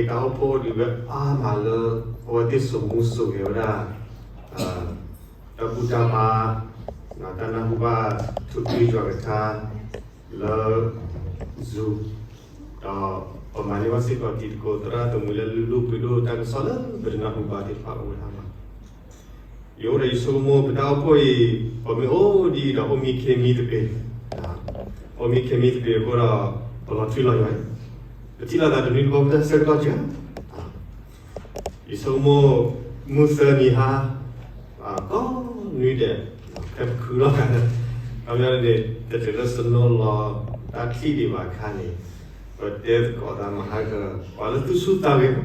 တၢ်အိၣ်ဖှိၣ်ဒုးဝဲအါမးလၢ အဝဲသ့ၣ်စိာ်မူစိာ်ဂဲၤဝဲဒၣ် တၢ်ဘူၣ်တၢ်ဘါ တၢ်နၢ်ဟူဘၣ်ထူၣ်ဖျုယွၤကထါ လၢ Zoom ဒီးပမၤန့ၢ်ဘၣ်စ့ၢ်ကီးတံၤသကိးသရၣ်သမူလၢလူလူပှ့ၤဒိၣ်တၢ်ကစီၣ်လၢပတနၢ်ဟူဘၣ်သ့ၣ်တဖၣ်အိၣ်ဝဲဒၣ်မး ယအိၣ်ဒီးယဆိကမိၣ်ပတၢ်အိၣ်ဖှိၣ်အံၤ ပမ့ၢ်အိၣ်ဒ်အံၤဒီးအိၣ်မံခ့မံသပ့ၤ, အိၣ်မံခ့မံသပ့ၤအဃိဒီး ပလီၤထွံလီၤယွၤ, ပထံၣ်လိာ်သးတနွံတဘျီပတၢ်ဆၢကတီၢ်ကၢ, ယဆိကမိၣ် မုၢ်သၢနံၤဟါ ကိးနွံဒဲး ဖဲပခုလီၤခါန့ၣ် ခီပညီန့ၣ် တတုၤလၢစနိလီၤ တၢ်ချံၣ်ဒံးဘၣ်အခါန့ၣ် ပတဲသကိးသးမဟါက ပှၤလၢသူၣ်ဆူၣ်သးဂဲၤ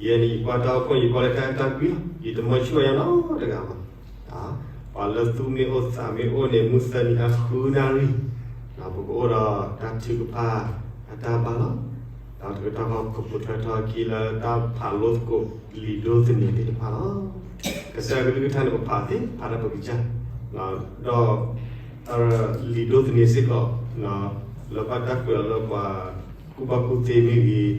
ယဲန့ၣ် ယကွၢ်တၢ်အိၣ်ဖှိၣ် ယကွၢ်လၢတၢ်အဲၣ်တၢ်ကွံလီၤ. ယတမၢဆူၣ်အယၤနီတဂၤဘၣ်. ပှၤလၢသူၣ်မ့ၢ်အိၣ်သးမ့ၢ်အိၣ်န့ၣ် မုၢ်သၢနံၤဟါဃုနၣ်ရံၣ် ပကအိၣ်ဒီးတၢ်ထုကဖၣ်အတၢ်ဘါလီၤ. ဒီးတကတီၢ်ဃီကပိာ်ထွဲထီၣ်အခံလၢတၢ်ဖးလိသကိးလံာ်ဒိသန့ၤသ့ၣ်တဖၣ်လီၤ. ကစၢ်ယွၤကလုၢ်ကထါန့ၣ် ပဖးသ့ ဖးဒီးပကစၢ် ဒီး လံာ်ဒိသန့ၤစ့ၢ်ကီး လၢဘၣ်တၢ်ကွဲးအီၤလၢပှၤကူၣ်ဘၣ်ကူၣ်သ့မ့ၢ်ဂ့ၤ,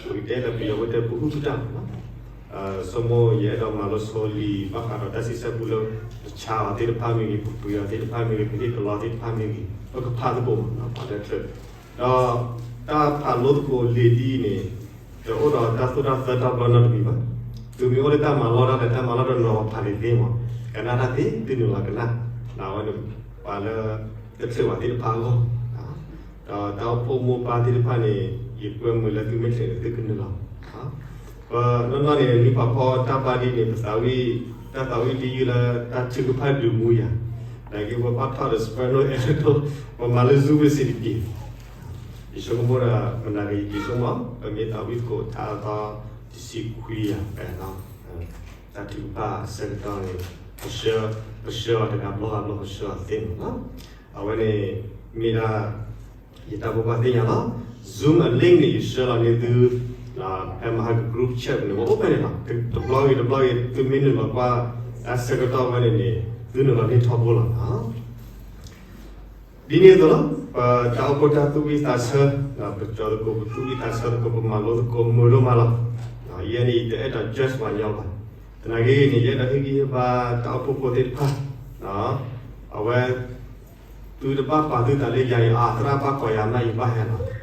ပကတဲလၢပယီၤဝဲတဲ ပဟုၣ်ပတၢ်မးနီၤ, ဆိကမိၣ်ယအဲၣ်ဒိးမၤလိဆိလံာ် ဘၣ်ဃးဒီးတၢ်စံးဆၢပူလၢ ပဆါအီၤသ့ၣ်တဖၣ်မ့ၢ်ဂ့ၤ, ပပှ့ၤအီၤသ့ၣ်တဖၣ်မ့ၢ်ဂ့ၤ, ပဟ့ၣ်ကလီသ့ၣ်တဖၣ်မ့ၢ်ဂ့ၤ, ပကဖးသကိးမးနီၤ ပှၤလၢချၢ, ဒီးတၢ်ဖးလိသကိးလံာ်ဒ်အံၤန့ၣ် တအိၣ်ဒီးတၢ်သိၣ်တၢ်သီတၢ်ဘျီနီတမံၤဘၣ်. သုမ့ၢ်အိၣ်လၢတၢ်မၤလီၢ်တၢ်ဒီးတၢ်မၤလီၢ်တနီၤဖးန့ၣ်သ့မး, ကနၣ်တၢ်သ့ သုနုာ်လီၤကနၣ်, အဝဲန့ၣ် ပှၤလၢတချုးဘၣ်သ့ၣ်တဖၣ်အဂီၢ်, ဒီးတၢ်အိၣ်ဖှိၣ်မိၢ်ပၢ်သ့ၣ်တဖၣ်န့ၣ် ယကွဲမုာ်လၢသုမ့ၢ်ချုးန့ၣ် သုကနုာ်လီၤ. ပနီၢ်နီၢ်န့ၣ် နွံဖးဖီတၢ်ဘါဒ်န့ၣ် ပသးဝံၣ် တၢ်သးဝံၣ်တယုၢ်လၢတၢ်ထုကဖၣ်ဒုးမူယၤ, နာ်က့ပဘၣ်ထီၣ်ဒီး စပဲနိအဲၣ်ဒိၣ် ပမၤလၢ Zoom ဝဲစ့ၢ်တက့ၢ် ယဆိကမိၣ်ဒီး မနၤက့ၤယက့ၤဆိကမိၣ် ပမ့ၢ်သးဝံၣ်သကိးထါအသီ တဆံခွံယၤ ဖဲ တၢ်ထုကဖၣ်အဆၢကတီၢ်န့ၣ် ပဆှၢ ပဆှၢအီၤတဂၤဘျီဂၤဘျီ ပဆှၢအီၤသ့န့ၣ်လီၤ. အဝဲန့ၣ် မ့ၢ်ဒၣ် ယတၢ်ဘိးဘၣ်သ့ၣ်ညါလီၤ. Zoom အ link န့ၣ် ယဆှၢလီၤန့ၢ်သု ဖဲမဟါက group chat န့ၣ် ပအိၣ်ဖဲန့ၣ်လီၤ. တဘျီဂ့ၤတဘျီဂ့ၤ သုမ့ၢ်နုာ်လီၤကွၢ် တၢ်ဆၢကတီၢ်ဝဲန့ၣ်န့ၣ် သုနုာ်လီၤန့ၢ်ထီဘိလီၤ. ဒ်န့ၣ်အသိးလီၤ, ပတၢ်အိၣ်ဖှိၣ်တၢ်သူၣ်ဝံၣ်သးဆၢ, ပကၠီၤသကိး ပသူၣ်ဝံၣ်သးဆၢသကိး ပမၤလိသကိးမုာ်ဒိၣ်မးလီၤ. ယဲန့ၣ် ယတအဲၣ်ဒိး judge ပှၤညီဘၣ်. သနာ်က့န့ၣ် ယအဲၣ်ဒိးဟ့ၣ်ဂံၢ်ဟ့ၣ်ဘါတၢ်အိၣ်ဖှိၣ်ဖိသ့ၣ်တဖၣ်, အဝဲ သုတဘၣ်ပာ်သုသးလၢယၤအံၤ အသရၣ်ဘၣ်ကိးယၤမး ယဘၣ်ဟဲလီၤ.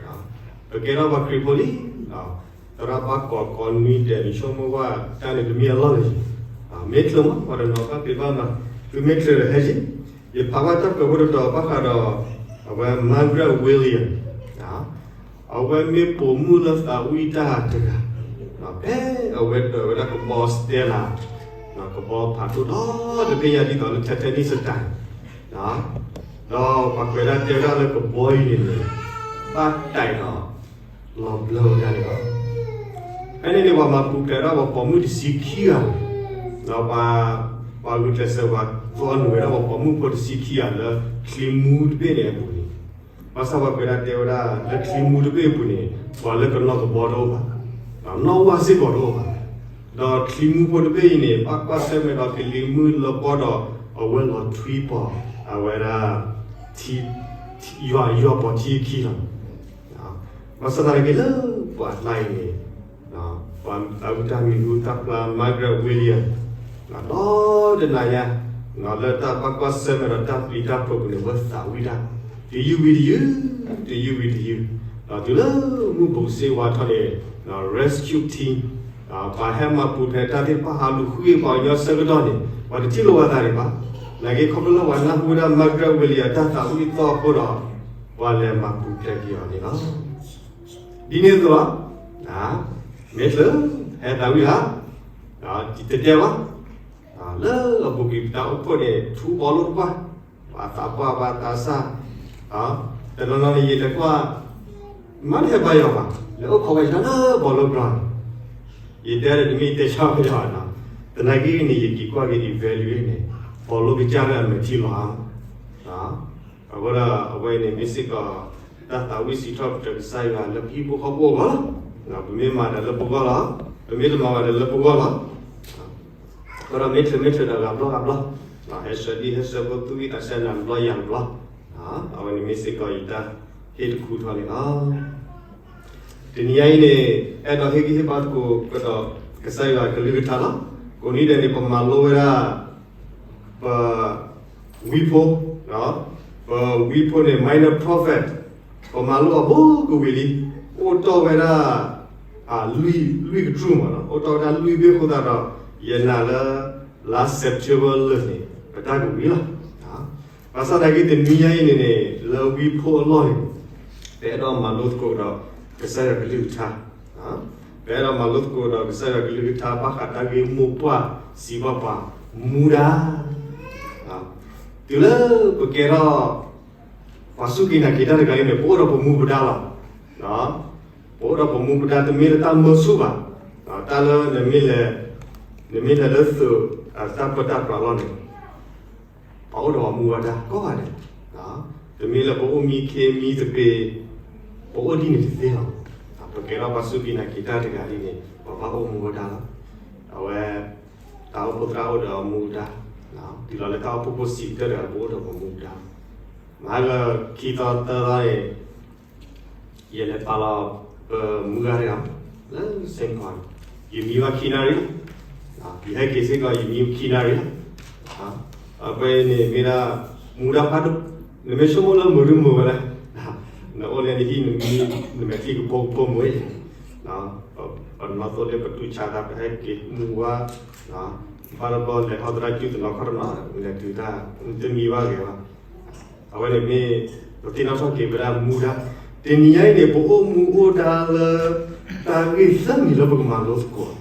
ပကဲထီၣ်ပှၤခရံာ်ဖိလံ, သရၣ်ဘၣ်ကိးကိးနွံဒဲး နဆိကမိၣ်ကွၢ် တၢ်န့ၣ်တမ့ၢ်အလီၢ်လၢၤ, မ့ၢ်ချုးမး ပှၤတနီၤဘၣ်ဖံးဘၣ်မၤ, သုမ့ၢ်ချုးဒီးဟဲက့ၤ, ယဖးဘၣ်တၢ်ကွဲးဖိတတီၤဘၣ်ဃးဒီး အဝဲ Margaret William အဝဲမ့ၢ်ပိာ်မုၣ်လၢသးဝံၣ်တၢ်တဂၤ, ဖဲအဝဲဒၢးဝဲဒၣ်ကဘီ Stella, ကဘီဖးဒိၣ်ဒီတဘ့ၣ်ညါဒ်သိးလၢ Titanic စတၢၢ်, ဒီးပှၤကွဲးဒၣ်တဲဝဲဒၣ်လၢကဘီအံၤန့ၣ်န့ၣ် ဘၣ်တၢ်အံၤဒီး လီၤဘျၢဝဲဒၣ်န့ၣ်လီၤ. ဖဲန့ၣ်န့ၣ် ပှၤမၤပူၤဖျဲးဒၣ်ပှၤပိာ်မုၣ်တဆံခံဂၤ, ဒီးပှၤ ပှၤဂုာ်ကျဲးစၢးပှၤသွီနုာ်ဝဲဒၣ်ပှၤပိာ်မုၣ်ဖိတဆံခံဂၤလၢ ချံမူတဘ့ၣ်န့ၣ်အပူၤန့ၣ်, ဘၣ်ဆၣ်ပှၤကွဲးဒၣ်တဲဝဲဒၣ်လၢချံမူတဘ့ၣ်အပူၤန့ၣ် ပှၤလၢကနီၢ်ကဘီတအိၣ်ဘၣ်, နီၢ်ဝၢ်စ့ၢ်ကီးတအိၣ်ဘၣ်. ဒီးချံမူဖိတဘ့ၣ်အံၤန့ၣ် ဘၣ်ကွၢ်ဆၢၣ်မဲာ်ဒီးကလံၤမုၢ်လၢပှီၢ်ဒီး အဝဲလီၤထွံပီၤ အဝဲဒၣ် ယွၤယွၤပီၤထံအခံလီၤ. ဘၣ်ဆၣ်သနာ်က့လၢပှၤကျါအံၤန့ၣ် ပှၤသးဝံၣ်တၢ်မံၤဟူသၣ်ဖျါ Margaret William ဒီတနၤညါ လၢတၢ်ဘၣ်ကွၢ်ဆၢၣ်မဲာ်ဒီးတၢ်ပျံၤတၢ်ဖုးပူၤန့ၣ် အဝဲသးဝံၣ်တၢ် တယုၢ်ဝံၤတယုၢ် တယုၢ်ဝံၤတယုၢ်, တုၤလၢမုၢ်ဘူးစ့ဝါထီၣ်န့ၣ် rescue team ပှၤဟဲမၤပူၤဖျဲးတၢ်သ့ၣ်တဖၣ်ဟးလူၤဃုပှၤကညီဆၢကတီၢ်န့ၣ် ပှၤတထံၣ်လိာ်ပှၤသးဒံးဘၣ်. နာ်က့ခီဖျိလၢပှၤနၢ်ဟူဝဲဒၣ် Margaret William အတၢ်သးဝံၣ်သီၣ်အဃိဒီး ပှၤလဲၤမၤပူၤဖျဲးက့ၤအီၤန့ၣ်လီၤ. ဒ်န့ၣ်အသိးလီၤ, မ့ၢ်ချုး ဟဲသးဝံၣ်ဧါ, တတဲဘၣ်, လၢအပူၤကွံာ်ပတၢ်အိၣ်ဖှိၣ်န့ၣ် ထူဘီလိာ်တပှၢ်, ပှၤသးပှၢ်ပှၤသးစၢ်, တနီၤနီၤန့ၣ်ယတဲကွၢ် မ့ၢ်တဟဲဘါယွၤဘၣ်, လဲၤအိၣ်ခိးဝဲယၤလၢဘီလိဘျီန့ၣ်, ယတဲဒီးတမ့ၢ်ယတဲဆၢဘါယွၤဘၣ်နီၤ, သနာ်က့န့ၣ် ယက့ၤကွၢ်က့ၤ evaluate န့ၣ် ဘီလိကစၢ်လၢအမဲာ်ထံလီၤဧါ အဃိဒီးအဝဲန့ၣ်မ့ၢ်စ့ၢ်ကီး တၢ်သးဝံၣ်စံးထီၣ်ပတြၢၤကစၢ်ယွၤလၢပဟံၣ်ဖိဃီဖိအဂီၢ်လီၤ. ပမ့ၢ်မၤဒီးလၢပဂီၢ်လီၤ, ပမ့ၢ်တမၤဘၣ်ဒီးလၢပဂီၢ်လီၤ. အဃိဒီးမ့ၢ်ချုးမ့ၢ်ချုးဒီးဂၤဘျီဂၤဘျီ, ဟဲဆှၢဒ်ဟဲဆှၢဖိ သူၣ်ဝံၣ်သးဆၢနၤတဘျီယၤတဘျီ, အဝဲန့ၣ်မ့ၢ်စ့ၢ်ကီးယတၢ်ဟ့ၣ်တခူထီၣ်န့ၣ်လီၤ. တနံၤညါအံၤန့ၣ် အဲၣ်ဒိးဟ့ၣ်ဂံၢ်ဟ့ၣ်ဘါသကိးကဒီး ကစၢ်ယွၤကလုၢ်ကထါလီၤ. ကိးနံၤဒဲးန့ၣ် ပမၤလိဝဲဒၣ် ပ ဝံဖိ, ပဝံဖိန့ၣ် minor prophet, ပမၤလိအီၤဘိကဝံၤလံ, အိၣ်တီၢ်ဝဲဒၣ် လွံၢ်ကတြူၢ်မး, အိၣ်တီၢ်ဝဲဒၣ်လွံၢ်ဘ့ၣ်အဃိသတးဒီး ယနာ်လၢ လါ September လၢာ်န့ၣ် ပတၢ်ကဝံၤလီၤ. ဘၣ်ဆၣ်သနာ်က့ တနံၤညါအံၤန့ၣ်န့ၣ် လၢဝံဖိအလီၢ်န့ၣ် ပအဲၣ်ဒိးမၤလိသကိးကဒီး ကစၢ်ယွၤကလုၢ်ကထါ, ပအဲၣ်ဒိးမၤလိသကိးကဒီး ကစၢ်ယွၤကလုၢ်ကထါ ဘၣ်ဃးတၢ်ဂ့ၢ်မိၢ်ပှၢ်စံးဘၣ်ပှၤ မူဒါ, တုၤလၢပကဲထီၣ် ပှၤစူၢ်က့ၤနာ်က့ၤတၢ်တဂၤအံၤန့ၣ် ပအိၣ်ဒီးပမူပဒါလီၤ. ပအိၣ်ဒီးပမူပဒါ တမ့ၢ်လၢတၢ်မၢဆူၣ်ဘၣ်, တၢ်လၢ နမ့ၢ်လဲၤလၢသုး တၢ်ပၢတၢ်ပြးလီၢ်န့ၣ် ပအိၣ်ဒီးပမူပဒါကိးဂၤဒဲး, တမ့ၢ်လၢပအိၣ်မံခ့မံသပ့ၤ, ပအိၣ်ဒ်န့ၣ်တသ့လီၤ. ပကဲထီၣ်ပှၤစူၢ်က့ၤနာ်က့ၤတၢ်တဂၤအံၤန့ၣ် ပဘၣ်အိၣ်မူပဒါလီၤ. အဝဲ တၢ်အိၣ်ဖှိၣ်သရၣ်အိၣ်ဒီးအမူပဒါ, တုၤလီၤလၢတၢ်အိၣ်ဖှိၣ်ဖိဆံးကတၢၢ်တဂၤ ပအိၣ်ဒီးပမူပဒါ, မဟါကခံသီသၢသီန့ၣ် ယလဲၤပာ်လီၤ ပမူပဒါတဂၤ လၢ Saint Paul, ယမံဘၣ်ခံနၣ်ရံၣ်လီၤ. ယဟဲက့ၤစ့ၢ်ကီး ယမံခံနၣ်ရံၣ်လီၤ. အဝဲန့ၣ်မ့ၢ်ဒၣ် မူဒါဖးဒိၣ်, နမ့ၢ်ဆိကမိၣ်လၢမုာ်ရ့မုာ်ဝဲလဲၣ်, နအိၣ်လၢနဟံၣ် နမံနမဲာ်ချံကဖိကဖိမုာ်အံၤ, ပနီၣ်သိလ့ၣ် ပတူၢ်ဆါသး ပဟဲက့ၤမူဝါ, ဘၣ်တဘျီလဲၤထီၣ်သရၣ်စုၣ်တနီၤခီၣ်တနီၤ လဲၤတုၤတၢ် တမံဘၣ်ဂ့ၤဘၣ်. အဝဲန့ၣ်မ့ၢ် ပသ့ၣ်နီၣ်ထီၣ်က့ၤဝဲဒၣ်မူဒါ, တနံၤညါအံၤန့ၣ် ပအိၣ်မူအိၣ်ဒါလၢ တၢ်ဂ့ၢ်သၢမံၤလၢပကမၤလိသကိး,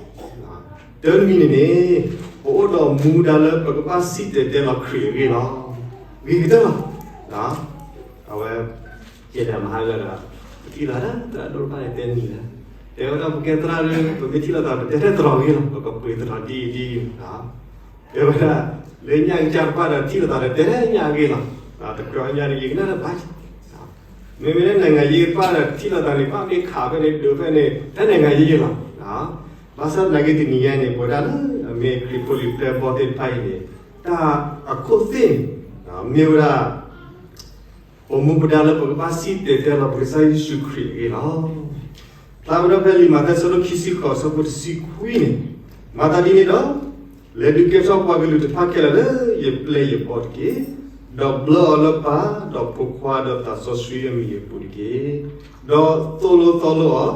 တၢ်တမံၤန့ၣ်န့ၣ် ပအိၣ်ဒီးမူဒါလၢပကဘၣ်စံၣ်တဲၤတဲလီၤခရံာ်အဂ့ၢ်လီၤ. ဂ့ၤကတၢၢ်လီၤ. အဝဲ ယဲဒၣ်မဟါဂၤဒီး ပထံၣ်လိာ်သးလၢသရၣ်ဒိၣ်တဖၣ်န့ၣ်တဲနံၤလၢ တဲဝဲဒၣ်ပကဲသရၣ်ဒီး ပမ့ၢ်ထံၣ်လိာ်သး ပတဲထဲသရိာ်ဂ့ၢ်လီၤ, ပကပှ့ၤသရိာ်ဒ်အံၤဒ်အံၤလီၤ. တဲဝဲဒၣ် လၢညၣ်ကစၢ်တဖၣ်ဒီး ထံၣ်လိာ်သးဒီး တဲထဲညၣ်အဂ့ၢ်လီၤ. တကြၢးညါန့ၣ် ယကနၣ်တဘၣ်, မ့မ့ၢ်လၢ နိုင်ငံရေး တဖၣ်ဒီး ထံၣ်လိာ်သးန့ၣ် ဘၣ်မ့ၢ်ခးဖဲန့ၣ် ဒုးဖဲန့ၣ် ထဲ နိုင်ငံရေး လီၤ. ဘၣ်ဆၣ်သနာ်က့ တနံၤညါအံၤန့ၣ် ပဝဲဒၣ်လၢအမ့ၢ်ခရံာ်ဖိလံၤပျဲၢ်ဘီၣ်သ့ၣ်တဖၣ်အံၤန့ၣ် တၢ်အခိၣ်သ့ၣ်န့ၣ် မ့ၢ်ဝဲဒၣ် ပမူပဒါလၢပကဘၣ်စံၣ်တဲၤတဲလီၤပကစၢ်ယ့ၣ်ၡူးခရံာ်အဂ့ၢ်လီၤ. ဖျါဝဲဒၣ်ဖဲလံာ်မၤတၢ်အဆၢဒိၣ်ခံဆံဃိး အဆၢဖိတဆံခွံန့ၣ်, မၤသးဒ်န့ၣ်ဒီး လဲၤဒုးကဲထီၣ်ပှၤကလုာ်တဖၣ်ခဲလၢာ်လၢယပျဲၢ်ယဘီၣ်တက့ၢ်. ဒီးဘျၢအီၤလၢပၢ်, ဒီးဖိခွါ, ဒီးသးစီဆှံအမံၤအပူၤတက့ၢ်.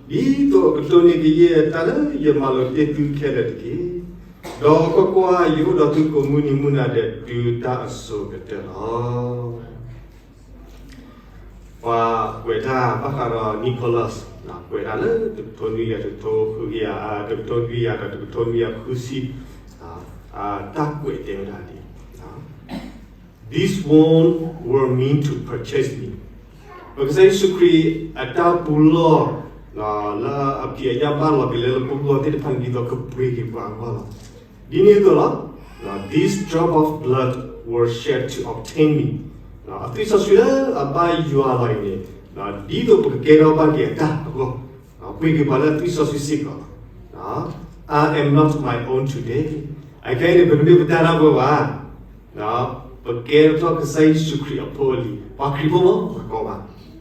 ဒီးသိၣ်လိသီလိအီၤ, ဒ်သိးအကတိၢ်န့ၢ်ကယဲၢ်တၢ်လၢယမၤလိာ်တ့ၢ်သုခဲလၢာ်တက့ၢ်. ဒီးကွၢ်ကွၢ်, ယအိၣ်ဒီးသုကိးမုၢ်နံၤမုၢ်နၤဒဲး တုၤတၢ်အစိၤကတၢၢ်လီၤ. ပှၤကွဲးတၢ်ဘၣ်ဃးဒီး Nicholas, ကွဲးတၢ်လၢတကထိနွံကယၤ တကထိဃုကယၤ, တကထိနွံကယၤဒီး တကထိနွံကယၤဃုဆံ, တၢ်ကွဲးတဲဝဲဒၣ်ဒ်အံၤ, This one will mean to purchase me. ပကစၢ်ယ့ၣ်ၡူးခရံာ်အတၢ်ပူၤလီၢ် လၢအဖံးအညၣ်ဘၣ်လီၤက့ၤလၢပဂီၢ်သ့ၣ်တဖၣ်န့ၣ် ဒ်သိးကပှ့ၤက့ၤပှၤအဂီၢ်လီၤ. ဒ်န့ၣ်အသိးလီၤ, This drop of blood was shed to obtain me. အသွံၣ်စီဆှံလၢအဘၣ်ယွၤလီၤအံၤန့ၣ် ဒ်သိးပကကဲထီၣ်ဘၣ်က့ၤအတၢ်အဂီၢ်, ပှ့ၤက့ၤပှၤလၢအသွံၣ်စီဆှံစ့ၢ်ကီးလီၤ. I am not my own today. အခဲအံၤန့ၣ် ပတမ့ၢ်ပတၢ်တၢ်ဖိဘၣ်, ပကဲထီၣ်ကစၢ်ယ့ၣ်ၡူးခရံာ်အဖိအလံၤ, ပှၤခရံာ်ဖိမ့ၢ်ပှၤကိးဂၤ,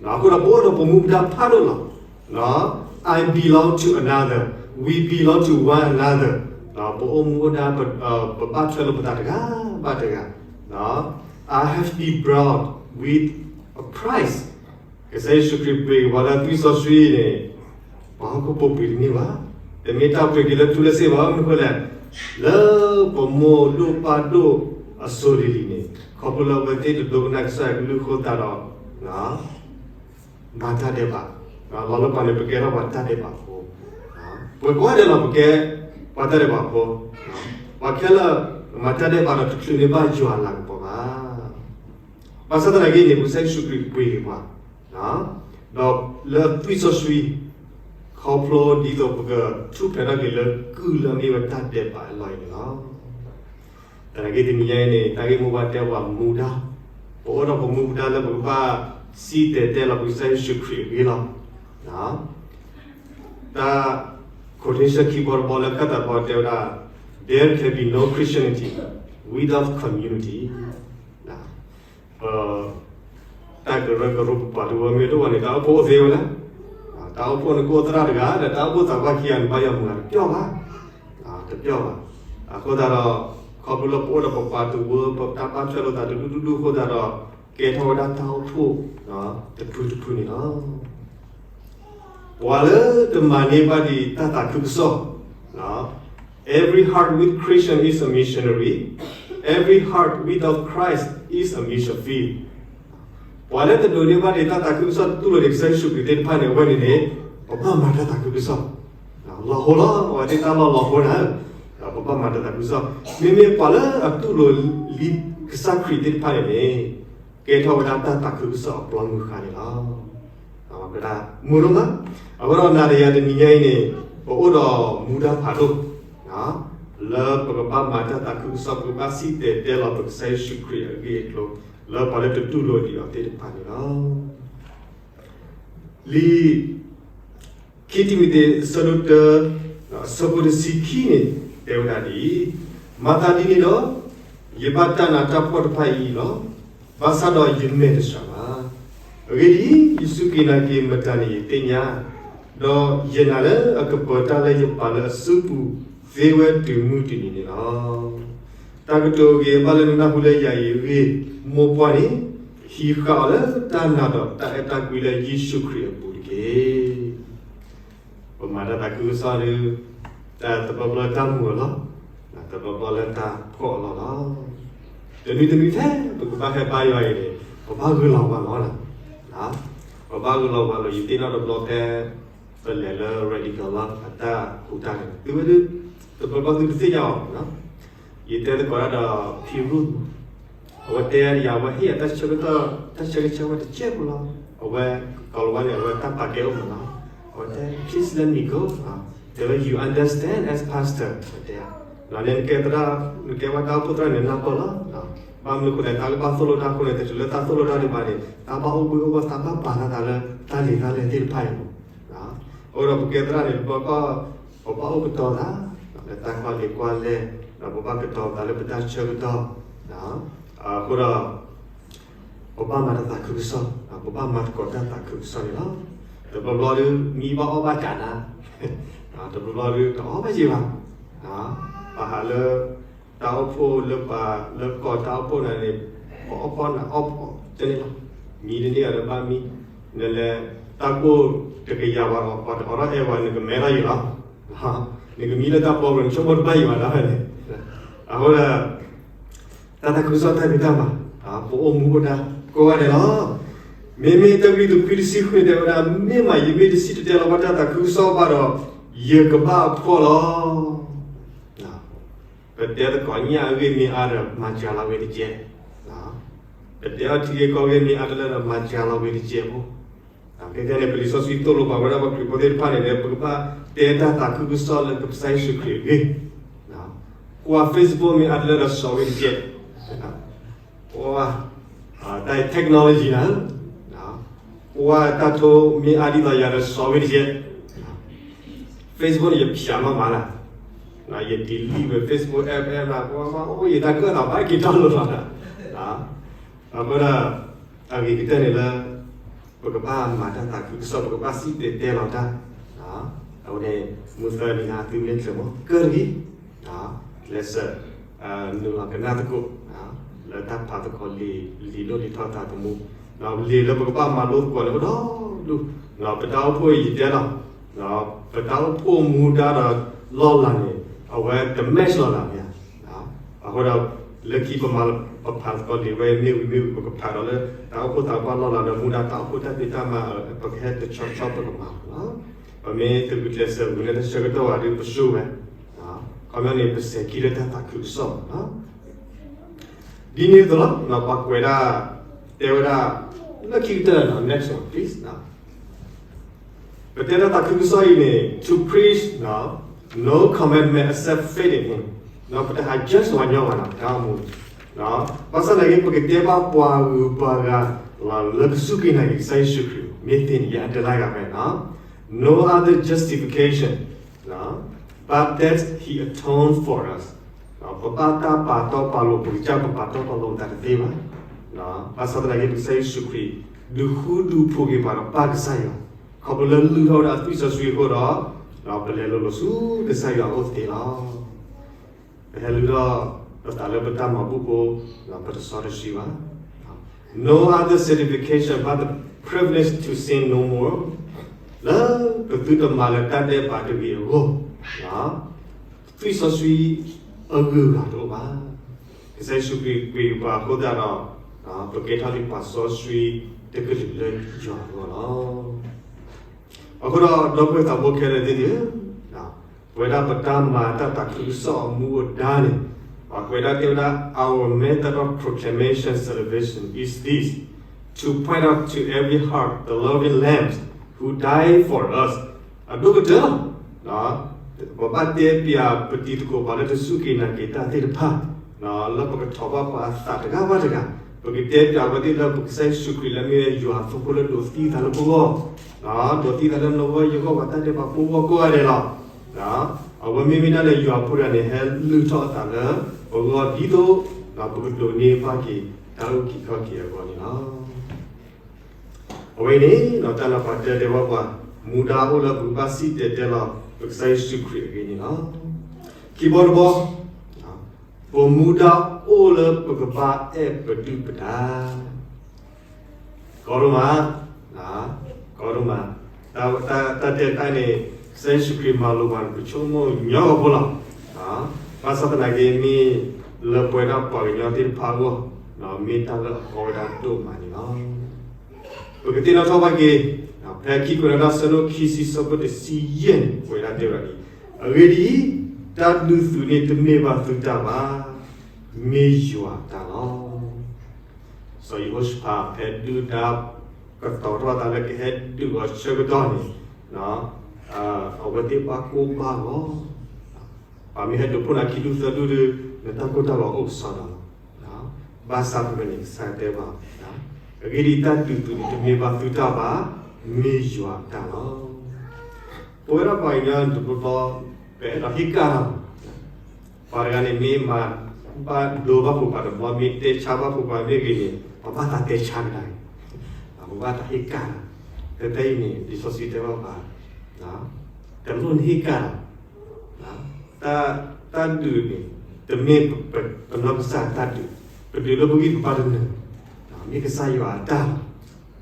အဃိဒီးပအိၣ်ဒီးပမူပဒါဖးဒိၣ်လီၤ. I belong to another, we belong to one another. ပအိၣ်မူအိၣ်ဒါ ပဘၣ်ထွဲလိာ်ပသးတဂၤဘၣ်တဂၤ, I have been brought with a price. ကစၢ်ယ့ၣ်ၡူးခရံာ်ပှ့ၤက့ၤပှၤလၢအသွံၣ်စီဆှံန့ၣ် ပှၤဟီၣ်ခိၣ်ဖိပှ့ၤတန့ၢ်ဘၣ်, တမ့ၢ်တၢ်ပှ့ၤက့ၤလၢထူလၢစ့ဘၣ်, မနုၤအဃိလဲၣ်, လၢပမိၢ်ဒိၣ်ပၢ်ဒိၣ်အစိၤလံၤလံၤန့ၣ် ခီဖျိလၢအဝဲသ့ၣ်တဒိကနၣ်ကစၢ်ယွၤကလုၢ်အဃိသတးဒီး မၤတၢ်ဒဲးဘး, လီၤလၢပှၤန့ၣ် ပကဲထီၣ်ပှၤတၢ်ဒဲးဘးဖိ, ပှၤကိးဂၤဒဲးလီၤ ပကဲပှၤတၢ်ဒဲးဘးဖိ, ပှၤခဲလၢာ်မၤတၢ်ဒဲးဘးဒီး တချုးန့ၢ်ဘၣ်ယွၤအလၤကပီၤဘၣ်. ဘၣ်ဆၣ်သနာ်က့န့ၣ် ကစၢ်ယ့ၣ်ၡူးခရံာ်ပှ့ၤက့ၤပှၤ ဒီးလၢသွံၣ်စီဆှံ ခီဖျိဒ်သိးပကထူၣ်ဖျဲးထီၣ်က့ၤလၢကုၢ်လၢအမ့ၢ်ဝဲတၢ်ဒဲးဘးအလီၢ်အံၤန့ၣ်လီၤ. သနာ်က့တနံၤညါအံၤန့ၣ် တၢ်ဂ့ၢ်မိၢ်ပှၢ်တဲပှၤမူဒါ, ပအိၣ်ဒီးပမူဒါလၢပကဘၣ်စံၣ်တဲၤတဲလီၤပကစၢ်ယ့ၣ်ၡူးခရံာ်အဂ့ၢ်လီၤ. တၢ် quotation ခံဘီတဘီလၢ ကၢ်သးဘီတဲဝဲဒၣ် There can be no Christianity without community. တၢ်ကရၢကရိပပှၤတဝၢမ့ၢ်တအိၣ်ဘၣ်န့ၣ် တၢ်အိၣ်ဖှိၣ်အိၣ်သ့ဝဲလဲၣ်. တၢ်အိၣ်ဖှိၣ်နကအိၣ်သရၣ်တဂၤ ဒီးတၢ်အိၣ်ဖှိၣ်သးပှၢ်ခံဂၤန့ၣ် ဘၣ်ယွၤမုာ်ဂၤတပျီၢ်ဘၣ်, တပျီၢ်ဘၣ်. အဃိသတးဒီး ခီဖျိလၢပအိၣ်ဒီးပပှၤတဝၢ ပတၢ်ဘၣ်ထွဲလိာ်သးတဒူၣ်ဒူၣ်ဒူၣ်အဃိသတးဒီး ကဲထီၣ်ဝဲဒၣ်တၢ်အိၣ်ဖှိၣ်တဖုတဖုန့ၣ်လီၤ. ပှၤလၢတမၤန့ၢ်ဘၣ်ဒံးတၢ်သးခုကစီၣ်, Every heart with Christian is a missionary, every heart without Christ is a mission field. ပှၤလၢတဒိးန့ၢ်ဘၣ်ဒံးတၢ်သးခုကစီၣ် တတူၢ်လိာ်ဒံးကစၢ်ယ့ၣ်ၡူးခရံာ်သ့ၣ်တဖၣ်န့ၣ် အဝဲန့ၣ်န့ၣ် ပဘၣ်မၤတၢ်သးခုကစီၣ် လီၤဟိလီၤ. အဝဲသ့ၣ်တၢ်လီၢ်လီၤဟိန့ၣ် ပဘၣ်မၤတၢ်သးခုကစီၣ်. မ့မ့ၢ်ပှၤလၢအတူၢ်လိာ်လံကစၢ်ခရံာ်သ့ၣ်တဖၣ်န့ၣ်န့ၣ် ကဲထီၣ်ဝဲဒၣ်တၢ်သးခုကစီၣ်အပျီမုၢ်ဃါန့ၣ်လီၤ. ဝဲဒၣ်မုာ်ဒိၣ်မး. အဃိဒီးနၤဒီးယၤတနံၤညါအံၤန့ၣ် ပအိၣ်ဒီးမူဒါဖးဒိၣ် လၢပကဘၣ်မၤတၢ်သးခုကစီၣ် ပကဘၣ်စံၣ်တဲၤတဲလီၤပကစၢ်ယ့ၣ်ၡူးခရံာ်အဂ့ၢ်အကျိၤ လၢပှၤလၢတတူၢ်လိာ်ဒံးအီၤသ့ၣ်တဖၣ်န့ၣ်လီၤ. လံာ်ခံတံၤမသ့း အဆၢဒိၣ်တၢ အဆၢဖိတဆံခံန့ၣ် တဲဝဲဒၣ်ဒ်အံၤ, မၤသးဒ်န့ၣ်ဒီး ယဘၣ်တၢ်နးတၢ်ဖှီၣ်တဖၣ်အံၤလီၤ. ဘၣ်ဆၣ်ဒီးယမဲာ်တဆှးဘၣ်. အဂ့ၢ်ဒ်အံၤ, ယစူၢ်က့ၤနာ်က့ၤမတၤန့ၣ်ယသ့ၣ်ညါ, ဒီးယနာ်လၢအကပၢၤတၢ်လၢယပာ်လၢအစုပူၤသ့ဝဲတုၤမုၢ်တနံၤန့ၣ်လီၤ. တၢ်ကတိၤအဂ့ၤအဘၣ်လၢနနၢ်ဟူလၢယၤအံၤအဂ့ၢ်, မိၢ်ပှၢ်န့ၣ် ဟံးဃာ်အီၤလၢတၢ်နာ်ဒီးတၢ်အဲၣ်တၢ်ကွံလၢယ့ၣ်ၡူးခရံာ်အပူၤတက့ၢ်. ပမၤတၢ်သးခုကစီၣ်ဒီး တဘျီဘျီလၢတၢ်မုာ်အလီၢ်, တဘျီဘျီလၢတၢ်ဖှီၣ်အလီၢ်လီၤ. တနွံတနွံထဲ ပကဘၣ်ဟဲဘါယွၤအံၤန့ၣ် ပဘၣ်ဂုာ်လီၤဝါလီၤ. ပဘၣ်ဂုာ်လီၤဝါလီၤ. ယသ့ၣ်နီၣ်တဘျီဖဲ ပလဲၤလၢ Radical Love အတၢ်ဟူးတၢ်ဂဲၤန့ၣ် သုဝဲဒၣ် တဘျီဘျီသုတသ့ၣ်ညါအီၤ, ယတဲသကိးတၢ်ဒီး ဖံရူၢ် အဝဲတဲယၤ အဝဲဟ့ၣ်ယၤတၢ်ဆၢကတီၢ် တၢ်ဆၢကဆၢဝဲတစဲးဖိလီၤ. အဝဲ ကိၤလၤဝါန့ၣ် အဝဲတၢ်ပာ်ကဲအိၣ်မးလီၤ. အဝဲတဲ please let me go, တဲဝဲ you understand as pastor တဲ, နကဲသရၣ် နကဲဝဲတၢ်အိၣ်ဖှိၣ်သရၣ်န့ၣ် နၢ်ပၢၢ်လီၤ. ဘၣ်မနုၤအဃိလဲၣ် တၢ်ကဘၣ်သိၣ်လိတၢ်အဃိန့ၣ် တချုးလၢတၢ်သိၣ်လိတၢ်ဒံးဘၣ်န့ၣ် တၢ်ဘၣ်အိၣ်ဘှံးအိၣ်ဘှီၣ် တၢ်ဘၣ်ပာ်လီၤသးလၢတၢ်လံၤတၢ်လဲၢ်သ့ၣ်တဖၣ်အံၤလီၤ. အဃိဒီးပကဲသရၣ်န့ၣ် ပဘၣ် ပဘၣ်အိၣ်ကတီၤသး လၢတၢ်ကွၢ်လံာ်ကွၢ်လဲၢ်, ဒီးပဘၣ်ကတီၤသးလၢပတၢ်ဆၢကတီၢ်, အဃိဒီး ပဘၣ်မၤတၢ်သးခုကစီၣ်, ပဘၣ်မၤသကိးတၢ်သးခုကစီၣ်န့ၣ်လီၤ. တဘျီဘျီဒီး မံဘၣ်အီၣ်ဘၣ်ကးနၤ, တဘျီဘျီဒီး တအီၣ်ဘၣ်ယံၤဘၣ်, ပဟးလၢ တၢ်အိၣ်ဖှိၣ်လၢပှၤလၢကီၢ်တၢ်အိၣ်ဖှိၣ်နၤန့ၣ် ပအီၣ်ဖှိၣ်နၤအီၣ်ဖှိၣ်တန့ၢ်လီၤ. မံတန့ၢ်အီၤဒီးဘၣ်မံ, နလဲၤတၢ်ကိၢ်တကယၤဝဲဒီး ပှၤတအိးထီၣ်အဲၣ်ဝဲ နကမဲထီၣ်ယံၤလီၤ. နကမံလၢတၢ်ပီပူၤ နဆိကမိၣ်တဘၣ်ယံၤဘၣ်ဒၣ်ဝဲန့ၣ်. အဃိဒီး တၢ်သးခုကစီၣ်တၢ်ဖံးတၢ်မၤ, ပအိၣ်မူအိၣ်ဒါကိးဂၤဒဲးလီၤ. မ့မ့ၢ်တၢ်ကရံၣ်သူးခွံတဆံဃုန့ၣ် တဲဝဲဒၣ် မ့ၢ်မးယမ့ၢ်တစံၣ်တဲၤတဲလီၤဘၣ်တၢ်သးခုကစီၣ်ဘၣ်ဒီး ယကဘၣ်အဖှီၣ်လီၤ. ပတဲသကိးညၣ်အဂ့ၢ်မ့ၢ်အါဒီး မၤစှၤလီၤဝဲတကဲး, ပတဲအီၣ်ထံဂ့ၢ်ကီၢ်ဂ့ၢ်မ့ၢ်အါတလၢဒီး မၤစှၤလီၤဝဲတကဲးဖိ. ခဲကနံၣ်န့ၣ် ပလံာ်စီဆှံသိၣ်လိပှၤဝဲဒၣ်ပှၤခရံာ်ဖိသ့ၣ်တဖၣ်န့ၣ် ပကဘၣ်တဲတၢ်သးခုကစီၣ်လၢကစၢ်ယ့ၣ်ၡူးခရံာ်အဂ့ၢ်, ကွၢ် Facebook မ့ၢ်အါတလၢဒီး စှီၤဝဲတကဲး, ကွၢ် တၢ် technology နၤ, ကွၢ်တၢ်ထိမ့ၢ်အါဒ်သိးယၤဒီး စှီၤဝဲတကဲး. Facebook န့ၣ် ယဖျးမးမးလၢ်, ယ delete ဝဲ Facebook app app လၢ ကွၢ်မး အိၣ်ယတၢ်ကၢၣ်သးဘၣ်က့ၤထီၣ်လိာ်သးလၢ်. အဃိဒီး အဂ့ၤကတၢၢ်န့ၣ်လၢ ပကဘၣ်မၤတၢ်သးခုကစီၣ် ပကဘၣ်စံၣ်တဲၤတဲလီၤတၢ်, အဝဲန့ၣ် မုၢ်သၢနံၤဟါသုမ့ၢ်ချုးမး ကၢၢ်တဂ့ၤ, ကျဲးစၢး နုာ်လီၤကနၣ်သကိး လၢတၢ်ဖးသကိးလံာ် လံာ်ဒိၣ်လံာ်ထီၣ်သးသမူ, လံာ်လၢပကဘၣ်မၤလိသကိးန့ၣ်အိၣ်ဒီဒူၣ်, ပတၢ်အိၣ်ဖှိၣ်အံၤယတဲလီၤ, ပတၢ်အိၣ်ဖှိၣ်မူဒါဒီးလီၢ်လၤန့ၣ် အဝဲတ match လီၤလၢ်မ့ၢ်ဧါ. အဃိဒီး လၢခံပမၤ ပဖးသကိးလံာ်ဝဲ မ့ၢ်ဝံၤမ့ၢ်ဝံၤ ပကဖးဒီးလၢ တၢ်အိၣ်ဖှိၣ်သးပှၢ်လီၢ်လၤဒီး မူဒါတၢ်အိၣ်ဖှိၣ်တၢ်ဖံးတၢ်မၤ ပကဟဲတဆီဆီပကမၤလီၤ. ပမ့ၢ်တဂုာ်ကျဲးစၢးဂုာ်န့ၢ်တၢ်ဆၢကတီၢ်ဘၣ်ဒီး ပဆိဝဲ, ခီပညီန့ၣ် ပစဲၤခံလၢတၢ်သးခုကစီၣ်လီၤ. ဒ်န့ၣ်အသိးလီၤ ပှၤကွဲးဒၣ် တဲဝဲဒၣ် လၢခံကတၢၢ်လီၤ next one please. ပတဲတၢ်သးခုကစီၣ်အံၤန့ၣ် to preach no commandment except faith in him. ပတဟး judge ပှၤညီဘၣ်နီၤ တၢ်အိၣ်မူ, ဘၣ်ဆၣ်သနာ်က့ ပကတဲဘၣ်ပှၤဂုၤပှၤဂၤ လၢကစူၢ်က့ၤနာ်က့ၤကစၢ်ယ့ၣ်ၡူးခရံာ် မ့ၢ်သ့န့ၣ် ယအတဲလၢဂၤဖဲနီၤ no other justification but that he atoned for us. ပဘၣ်တၢ်ပာ်တီပာ်လိၤ ပကစၢ်ပပာ်တီပာ်လိၤသးတသ့ဘၣ်. ဘၣ်ဆၣ်သနာ်က့ ပကစၢ်ယ့ၣ်ၡူးခရံာ် ဒုးဃူဒုးဖိးက့ၤပှၤဒီးပၢ်ကစၢ်ယွၤ ခီဖျိလၢလုၢ်ထီၣ်ဝဲဒၣ်အသွံၣ်စီဆှံအဃိဒီး, ပလဲၤလိၤလိၤဆူကစၢ်ယွၤအအိၣ်သ့လီၤ. ပဟဲလုၢ်ထီၣ်ပသးလၢပတၢ်မၤဘူၣ်ဖိ, ပတစီတဆှံဘၣ်. No other sanctification but the privilege to sin no more. လၢပသုတမၤလၢၤတၢ်ဒဲးဘးတဂ့ၤအဂီၢ်, သွံၣ်စီဆှံအဂုၤအဂၤတအိၣ်ဘၣ်. ကစၢ်ယ့ၣ်ၡူးခရံာ်ပှ့ၤပှၤအဃိသတးဒီး, ပကဲထီၣ်လံပှၤစီဆှံတကလုာ်လၢယွၤအဂီၢ်လီၤ. အဃိဒီး ဒီပုၢ်ဝဲၢ်သးဘိခဲလၢာ်သ့ၣ်ဧၢ, ပဝဲဒၣ်ပတၢ်မၤတၢ်သးခုကစီၣ်အမူအဒါန့ၣ်, ပှၤကွဲးဒၣ်တဲဝဲဒၣ် our method of proclamation salvation is this, to point out to every heart the loving Lamb who died for us. အဒိၣ်ကတၢၢ်လီၤ. ပဘၣ်တဲပၠးပတံၤသကိးပှၤလၢတစူၢ်က့ၤနာ်က့ၤတၢ်သ့ၣ်တဖၣ်, လၢပကထိးဘၣ်ပှၤအသးတဂၤဘၣ်တဂၤ, ပကတဲပၠးဝဲသ့ၣ်လၢပကစၢ်ယ့ၣ်ၡူးခရံာ်လၢမ့ၢ်ဝဲယွၤအသိဖိလၢဒိးသံသးလၢပဂီၢ်, ဒိးသံသးလၢနဂီၢ်ယဂီၢ် ပှၤတၢ်ဒဲးဘးဖိဂီၢ်ကိးဂၤဒဲးလီၤ. အဝဲမ့မ့ၢ်ဒၣ်လဲာ်ယွၤအဖိတဂၤန့ၣ် ဟဲလုၢ်ထီၣ်အသးလၢပဂီၢ်ဒ်သိး ပကဒိးန့ၢ်ဘၣ်က့ၤတၢ်အုၣ်က့ၤခီၣ်က့ၤအဂီၢ်န့ၣ်လီၤ. အဝဲအံၤန့ၣ် တၢ်လၢပှၤတဲတဲဘၣ်ပှၤ, မူဒါအိၣ်လၢပကဘၣ်စံၣ်တဲၤတဲလီၤ ပကစၢ်ယ့ၣ်ၡူးခရံာ်အဂ့ၢ်န့ၣ်လီၤ. ခံဘီတဘီ, ပမူဒါအိၣ်လၢပကဘၣ်အဲၣ်ပဒုၣ်ပဒါ ကီဒိၣ်မး, ကီဒိၣ်မး, တၢ်တဲတခါန့ၣ် ကစၢ်ယ့ၣ်ၡူးခရံာ်မၤလိာ်ပှၤန့ၣ် ပဆိကမိၣ်ညီအီၤဖိလီၤ. ဘၣ်ဆၣ်သနာ်က့ မ့ၢ်လၢပဝဲဒၣ်ပှၤကညီသ့ၣ်တဖၣ်အဂီၢ်, မ့ၢ်တၢ်လၢအကီဝဲဒၣ်ဒိၣ်မးန့ၣ်လီၤ. ပကသ့ၣ်နီၣ်ထီၣ်ဘၣ်က့ၤ, ဖဲခံကွဲးနီၣ်တၢ်ဆၢဒိၣ်ခံဆံဆၢဖိတဆံယဲၢ်န့ၣ် ပဝဲဒၣ်တဲဝဲဒၣ်ဒ်အံၤ, အဂ့ၢ်ဒ်အံၤ, တၢ်ဒုးသုးန့ၣ်တမ့ၢ်ဘၣ်သုတၢ်ဘၣ်, မ့ၢ်ယွၤအတၢ်လီၤ. စီၤယဟိၤၡဖး ဖဲဒုၣ်ဒါကတီၤထီၣ်အသးလၢ ကဟဲဒုးအီၤဆၢကတီၢ်န့ၣ်, အဝဲသ့ၣ်ဘၣ်ကိၢ်ဘၣ်ဂီၤ, ပှၤမ့ၢ်ဟဲဒုးဖှိၣ်နၤခံဒူၣ်သၢဒူၣ်ဒီး နတၢ်ကိၢ်တၢ်ဂီၤအိၣ်ကစီဒီလီၤ. ဘၣ်ဆၣ်ဖဲန့ၣ် ကစၢ်တဲဘၣ်, အဂ့ၢ်ဒ်အံၤ, တၢ်ဒုးသုးန့ၣ်တမ့ၢ်ဘၣ်သုတၢ်ဘၣ်, မ့ၢ်ယွၤအတၢ်လီၤ. ပဝဲဒၣ်ပှၤကညီတဘျီဘျီ ပအဲၣ်ဒိးဟ့ၣ်ကၣ်လီၤ. ပှၤတဂၤန့ၣ်မ့ၢ်မၤဘၣ်ဒိဘၣ်ဖှိၣ်ပှၤတဘျီ မ့ၢ်တဲဆါဘၣ်ဖှိၣ်ပှၤမ့ၢ်ဂ့ၤန့ၣ် ပဘၣ်သးတဲဆါကဒါက့ၤ, ပဘၣ်သးဟ့ၣ်ကၣ်လီၤ. ဖဲဖဲအံၤန့ၣ် လံာ်စီဆှံတဲဘၣ်ပှၤ, တလိၣ်နဟ့ၣ်ကၣ်လီၤ. တၢ်ဒုးန့ၣ် တမ့ၢ်ပနီၢ်ကစၢ်တၢ်ဒုး, ပဒုးလၢပဂံၢ်ပဘါတနၢၤ, မ့ၢ်ကစၢ်ယွၤအတၢ်လီၤ.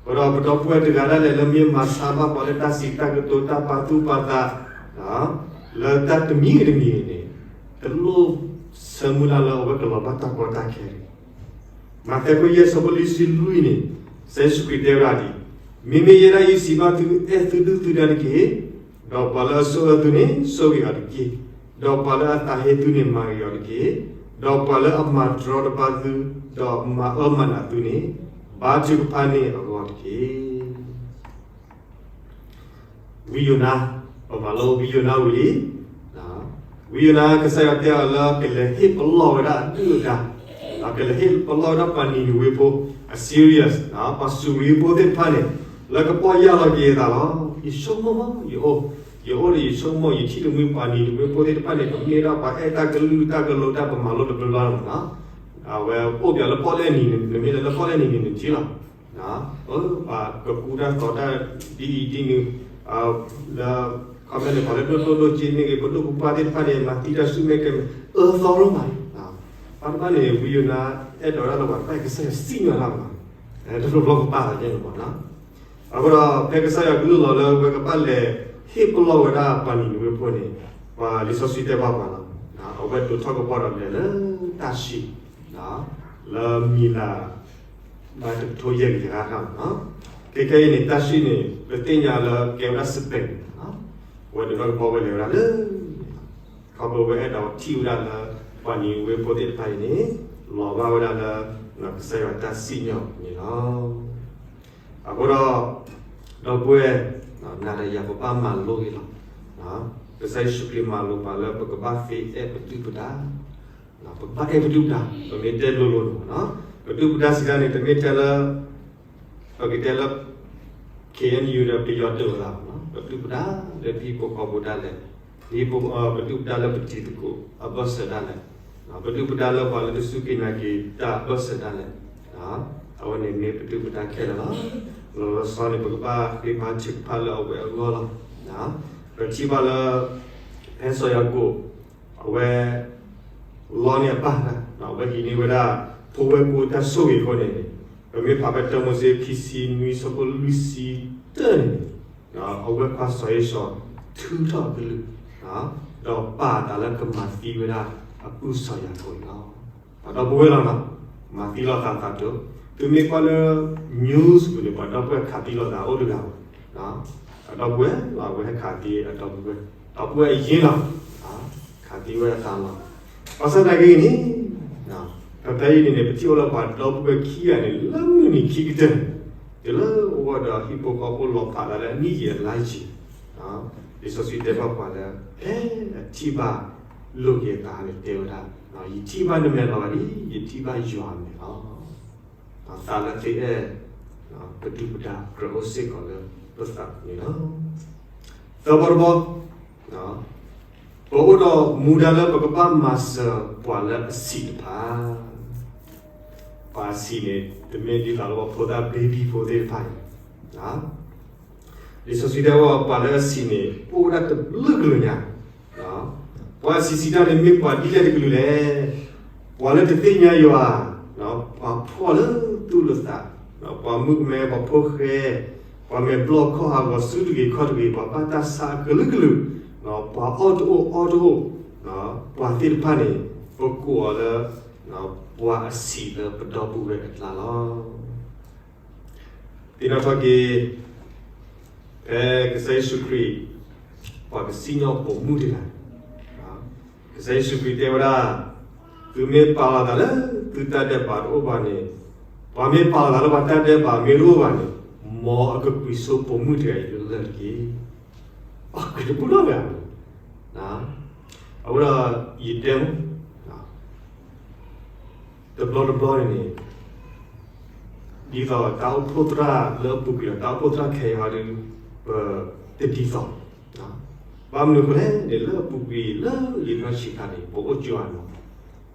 အဃိဒီးပဒီပုၢ်ဝဲၢ်တဂၤဒၣ်လဲာ်လၢမ့ၢ်မၤဆါဘၣ်ပှၤလၢတၢ်စံးတၢ်ကတိၤတၢ်ပာ်သူၣ်ပာ်သး လၢတၢ်တမံၤဂ့ၤတမံၤဂ့ၤန့ၣ်, တလိၣ်ဆၢမုၢ်လၢ်လၢအဝဲကလီၤဘၣ်တၢ်ကီတၢ်ခဲတဂ့ၤ. မးသဲခိၣ်ယဲၢ်ဆၢဖိလွံၢ်ဆံလွံၢ်န့ၣ်, ကစၢ်ယ့ၣ်ၡူးခရံာ်တဲဝဲဒၣ်ဒ်အံၤ, မ့မ့ၢ်ယဲဒၣ်အံၤစံးဘၣ်သု, အဲၣ်သုဒုၣ်သုဒါတက့ၢ်. ဒီးပှၤလၢအဆိၣ်အၢသုန့ၣ် ဆိၣ်ဂ့ၤအီၤတက့ၢ်. ဒီးပှၤလၢအသးဟ့သုန့ၣ် မၤဂ့ၤအီၤတက့ၢ်. ဒီးပှၤလၢအမၤတြီတပါသု, ဒီးမၤအၢမၤနးသုန့ၣ်, ဘါထုကဖၣ်န့ၢ်အဂီၢ်တက့ၢ်. ဝံယိၤနါ, ပမၤလိဝံယိၤနါဝံၤလံ. ဝံယိၤနါ ကစၢ်ယွၤတဲအီၤလၢကလဲၤဟ့ၣ်ပလီၢ်ဝဲဒၣ်အဒုၣ်အဒါ, ကလဲၤဟ့ၣ်ပလီၢ်ဝဲဒၣ်ပှၤနံၤနဝ့ဖိ, Assyrians, ပှၤစူၤရံဖိသ့ၣ်တဖၣ်န့ၣ်, လၢကပီၢ်ယၢ်လီၤက့ၤအသးလီၤ. ယဆိကမိၣ်, ယအိၣ်, ယအိၣ်ဒီးယဆိကမိၣ် ယထံၣ်တမှံပှၤနံၤနဝ့ဖိသ့ၣ်တဖၣ်န့ၣ် ပမ့ၢ်ဒၣ်ပှၤအဲၣ်တၢ်ကလုၢ်တၢ်ကလိၤတၢ်ပမၤလိတဘျီလီၤန့ၣ်လီၤ. အဝဲအိၣ်ပၠးလၢပီၣ်လဲၣ်နံၤန့ၣ် နမ့ၢ်လဲၤလၢပီၣ်လဲၣ်နံၤန့ၣ် နထံၣ်လီၤ. ပှၤကကူတၢ်သိးတၢ်ဒ်အံၤဒ်နုၤ, လၢ ခီဖျိလၢပှၤလၢဒိၣ်ဒိၣ်ဒိၣ်က့မ့ၢ်ဂ့ၤ ပဒိၣ်ပပှၢ်သ့ၣ်တဖၣ်န့ၣ် မၤသံတၢ်ဆူၣ်မဲာ်ကဲမဲာ် အၢသီရိမးလံ. ပှၤတဖၣ်န့ၣ် ဝံယိၤနါ အဲၣ်ဒိးဒၣ်လၢပှၤတဖၣ်အံၤ ကစၢ်ယွၤစံၣ်ညီၣ်တၢ်မး, တဘျီဘျီကပာ်သးယဲၢ်န့ၣ်မး. အဃိဒီး ဖဲကစၢ်ယွၤကလုၢ်လီၤလၢအဝဲကဘၣ်လဲၤဟ့ၣ်ပလီၢ်ဝဲဒၣ်ပှၤနံၤနဝ့ဖိန့ၣ်, ပှၤလံာ်စီဆှံတဲဘၣ်ပှၤလီၤ. အဝဲဒိးထီၣ်ကပီၤဒီးလဲၤလၢတၢ်ၡံၣ်, လၢမံၤလၢ် ဘၣ်တကထိယဲၢ်ကယၤဂၤန့ၣ်လီၤ. ခဲခဲအံၤန့ၣ် တၢ်ၡံၣ်န့ၣ် ပသ့ၣ်ညါလၢကဲဝဲဒၣ် Spain န့ၣ်လီၤ. အဝဲဒိးထီၣ်ကပီၤဝဲလဲၤဝဲဒၣ်လၢ ခီဖျိဝဲအဲၣ်ဒိးထံၣ်ဝဲဒၣ်လၢ ပှၤနံၤနဝ့ဖိသ့ၣ်တဖၣ်အံၤန့ၣ် လီၤဘၣ်ဝဲဒၣ်လၢ ကစၢ်ယွၤတၢ်စံၣ်ညီၣ်န့ၣ်လီၤ. အဃိဒီး ဒီပုၢ်ဝဲၢ် နၤဒီးယၤ ပဘၣ်မၤလိဂ့ၤလီၤ. ကစၢ်ယ့ၣ်ၡူးခရံာ်မၤလိာ်ပှၤလၢပကဘၣ်သ့အဲၣ်ပဒုၣ်ပဒါ, ပကဘၣ်အဲၣ်ပဒုၣ်ပဒါ, ပမ့ၢ်တဲလိၤလိၤန့ၣ်မး, ပဒုၣ်ပဒါစံးတၢ်န့ၣ် တမ့ၢ်ထဲလၢ ပကတဲလၢ ခ့ၣ်အဲၣ်ယူၣ် ဒီးပယီၤတၢၢ်ဝဲလီၤ. ပဒုၣ်ပဒါလၢပဟံၣ်ဖိဃီဖိဒၣ်လဲာ်, ပဒုၣ်ပဒါလၢပတံၤသကိးအဘၢၣ်စၢၤဒၣ်လဲာ်, ပဒုၣ်ပဒါလၢပှၤလၢတစူၢ်က့ၤနာ်က့ၤတၢ်အဘၢၣ်စၢၤဒၣ်လဲာ်, အဝဲန့ၣ်မ့ၢ်ပဒုၣ်ပဒါခဲလၢာ်လီၤ. လီၤလီၤဆီဆီန့ၣ် ပကဘၣ်ဃ့ဘါထုကဖၣ်လၢအဝဲအဂီၢ်လီၤ. ပထံၣ်ဘၣ်လၢ ဖဲစီၤယၤကိာ် အဝဲ လီန့ၢ်အပၢ်, အဝဲဟံးန့ၢ်ဝဲဒၣ် ဖိဝဲၢ်ကိာ်တၢ်ဆိၣ်ဂ့ၤအဃိန့ၣ်, ပမ့ၢ်ဖးဖဲတၢမိၤၡ့ ခံဆံနွံ ဆၢဖိလွံၢ်ဆံတၢန့ၣ်န့ၣ်, အဝဲခွါစီၤဧ့ၡီၤ ထုးထီၣ်အကလုၢ်, ဒီးပာ်အသးလၢကမၤသံဝဲဒၣ် အပုၢ်စီၤယၤကိာ်န့ၣ်လီၤ. ပှၤဒီပုၢ်ဝဲၢ်လီၤနီၤ, မၤသံလိာ်သးသးဒိၣ်, သုမ့ၢ်ကွၢ်လၢ news ပူၤန့ၣ် ပှၤဒီပုၢ်ဝဲၢ်ခးသံလိာ်သးအိၣ်တဂၤဘၣ်. အဒီပုၢ်ဝဲၢ်လီၤ, အဝဲဟဲခးသံအဒီပုၢ်ဝဲၢ်, ဒီပုၢ်ဝဲၢ်အယ့ၢ်လီၤ, ခးသံဝဲအသးလီၤ. ဘၣ်ဆၣ်သနာ်က့န့ၣ်, ဖဲဖဲအံၤန့ၣ်န့ၣ် ပထံၣ်အိၣ်လၢပှၤဒီပုၢ်ဝဲၢ်ခံဂၤန့ၣ် လၢမုၢ်နံၤခံကတၢၢ်န့ၣ်, တုၤလၢအိၣ်ဝဲဒီးဟံၣ်ဖိဃီဖိလီၤဖးသးလၢအနံၣ်ယံာ်အလါယံာ်, လံာ်စီဆှံတဲဘၣ်ပှၤလၢ ဖဲအထံၣ်ဘၣ်လိာ်က့ၤအသးန့ၣ် တဲဝဲဒၣ်, ယထံၣ်ဘၣ်နမဲာ်လီၤဘၣ်ဒ် ယထံၣ်ဘၣ်ယွၤအမဲာ်လီၤ. သးလၢသုအဲၣ် ပဒုၣ်ပဒါကြၢးအိၣ်စ့ၢ်ကီးလၢပသးန့ၣ်လီၤ. သၢဘီတဘီ, ပအိၣ်ဒီးမူဒါလၢပကဘၣ်မၤစၢၤပှၤလၢအဆံးတဖၣ်, ပှၤအဆံးန့ၣ် တမ့ၢ်ဒ်သိးလၢပှၤဖိသၣ် baby ဖိသ့ၣ်တဖၣ်န့ၣ် လံာ်စီဆှံတဲဝဲ ပှၤလၢအဆံးန့ၣ် အိၣ်ဝဲဒၣ်တဘျုးကလုာ်ညါ, ပှၤအဆံးစံးတၢ်န့ၣ် မ့ၢ်ပှၤဒ်လဲၣ်တကလုာ်လဲၣ်, ပှၤလၢတသ့ၣ်ညါယွၤ, ပှၤဖှီၣ်လၢသူၣ်လၢသး, ပှၤမုၣ်ကမဲ ပှၤဖိၣ်ဃဲ, ပှၤမဲာ်ဘျီၣ်ခီၣ်ဟးဂီၤဆူတဂ့ၤခီၣ်တဂ့ၤ, ပှၤဘၣ်တၢ်ဆါအကလုာ်ကလုာ်, ပှၤအီၣ်တအိၣ်အီတအိၣ်, ပှၤသ့ၣ်တဖၣ်န့ၣ် ပကိးအီၤလၢ ပှၤအဆံးလၢပဒီပုၢ်ဝဲၢ်အကျါလီၤ. သ့ၣ်နီၣ်ထီၣ်က့ၤ ဖဲကစၢ်ယ့ၣ်ၡူးခရံာ် ပှၤကစံၣ်ညီၣ်ပိာ်မုၣ်တဂၤ, ကစၢ်ယ့ၣ်ၡူးခရံာ်တဲဝဲဒၣ်, သုမ့ၢ်ပာ်လီၤသးလၢသုတၢ်ဒဲးဘးတအိၣ်ဘၣ်န့ၣ်, ပှၤမ့ၢ်ပာ်လီၤသးလၢပှၤတၢ်ဒဲးဘးမ့ၢ်တအိၣ်ဘၣ်န့ၣ်, မ်အကကွံာ်ဆိပိာ်မုၣ်တဂၤအံၤလၢလၢၢ်တက့ၢ်. အကွံာ်တဘူၣ်လီၤဂၤ, အဝဲဒၣ်ယတဲမး တဘျီတဘျီန့ၣ်န့ၣ်, ဒ်သိးတၢ်အိၣ်ဖှိၣ်သရၣ်လၢအပူၤကွံာ်ဒီး တၢ်အိၣ်ဖှိၣ်သရၣ်ခဲအံၤဟီဒီး ပတဒ်သိး, ဘၣ်မနုၤအဃိလဲၣ်န့ၣ် လၢအပူၤကွံာ်လၢယနီၢ်ဆံးခါန့ၣ် ပအိၣ်ကၠိအနီၤ, ပ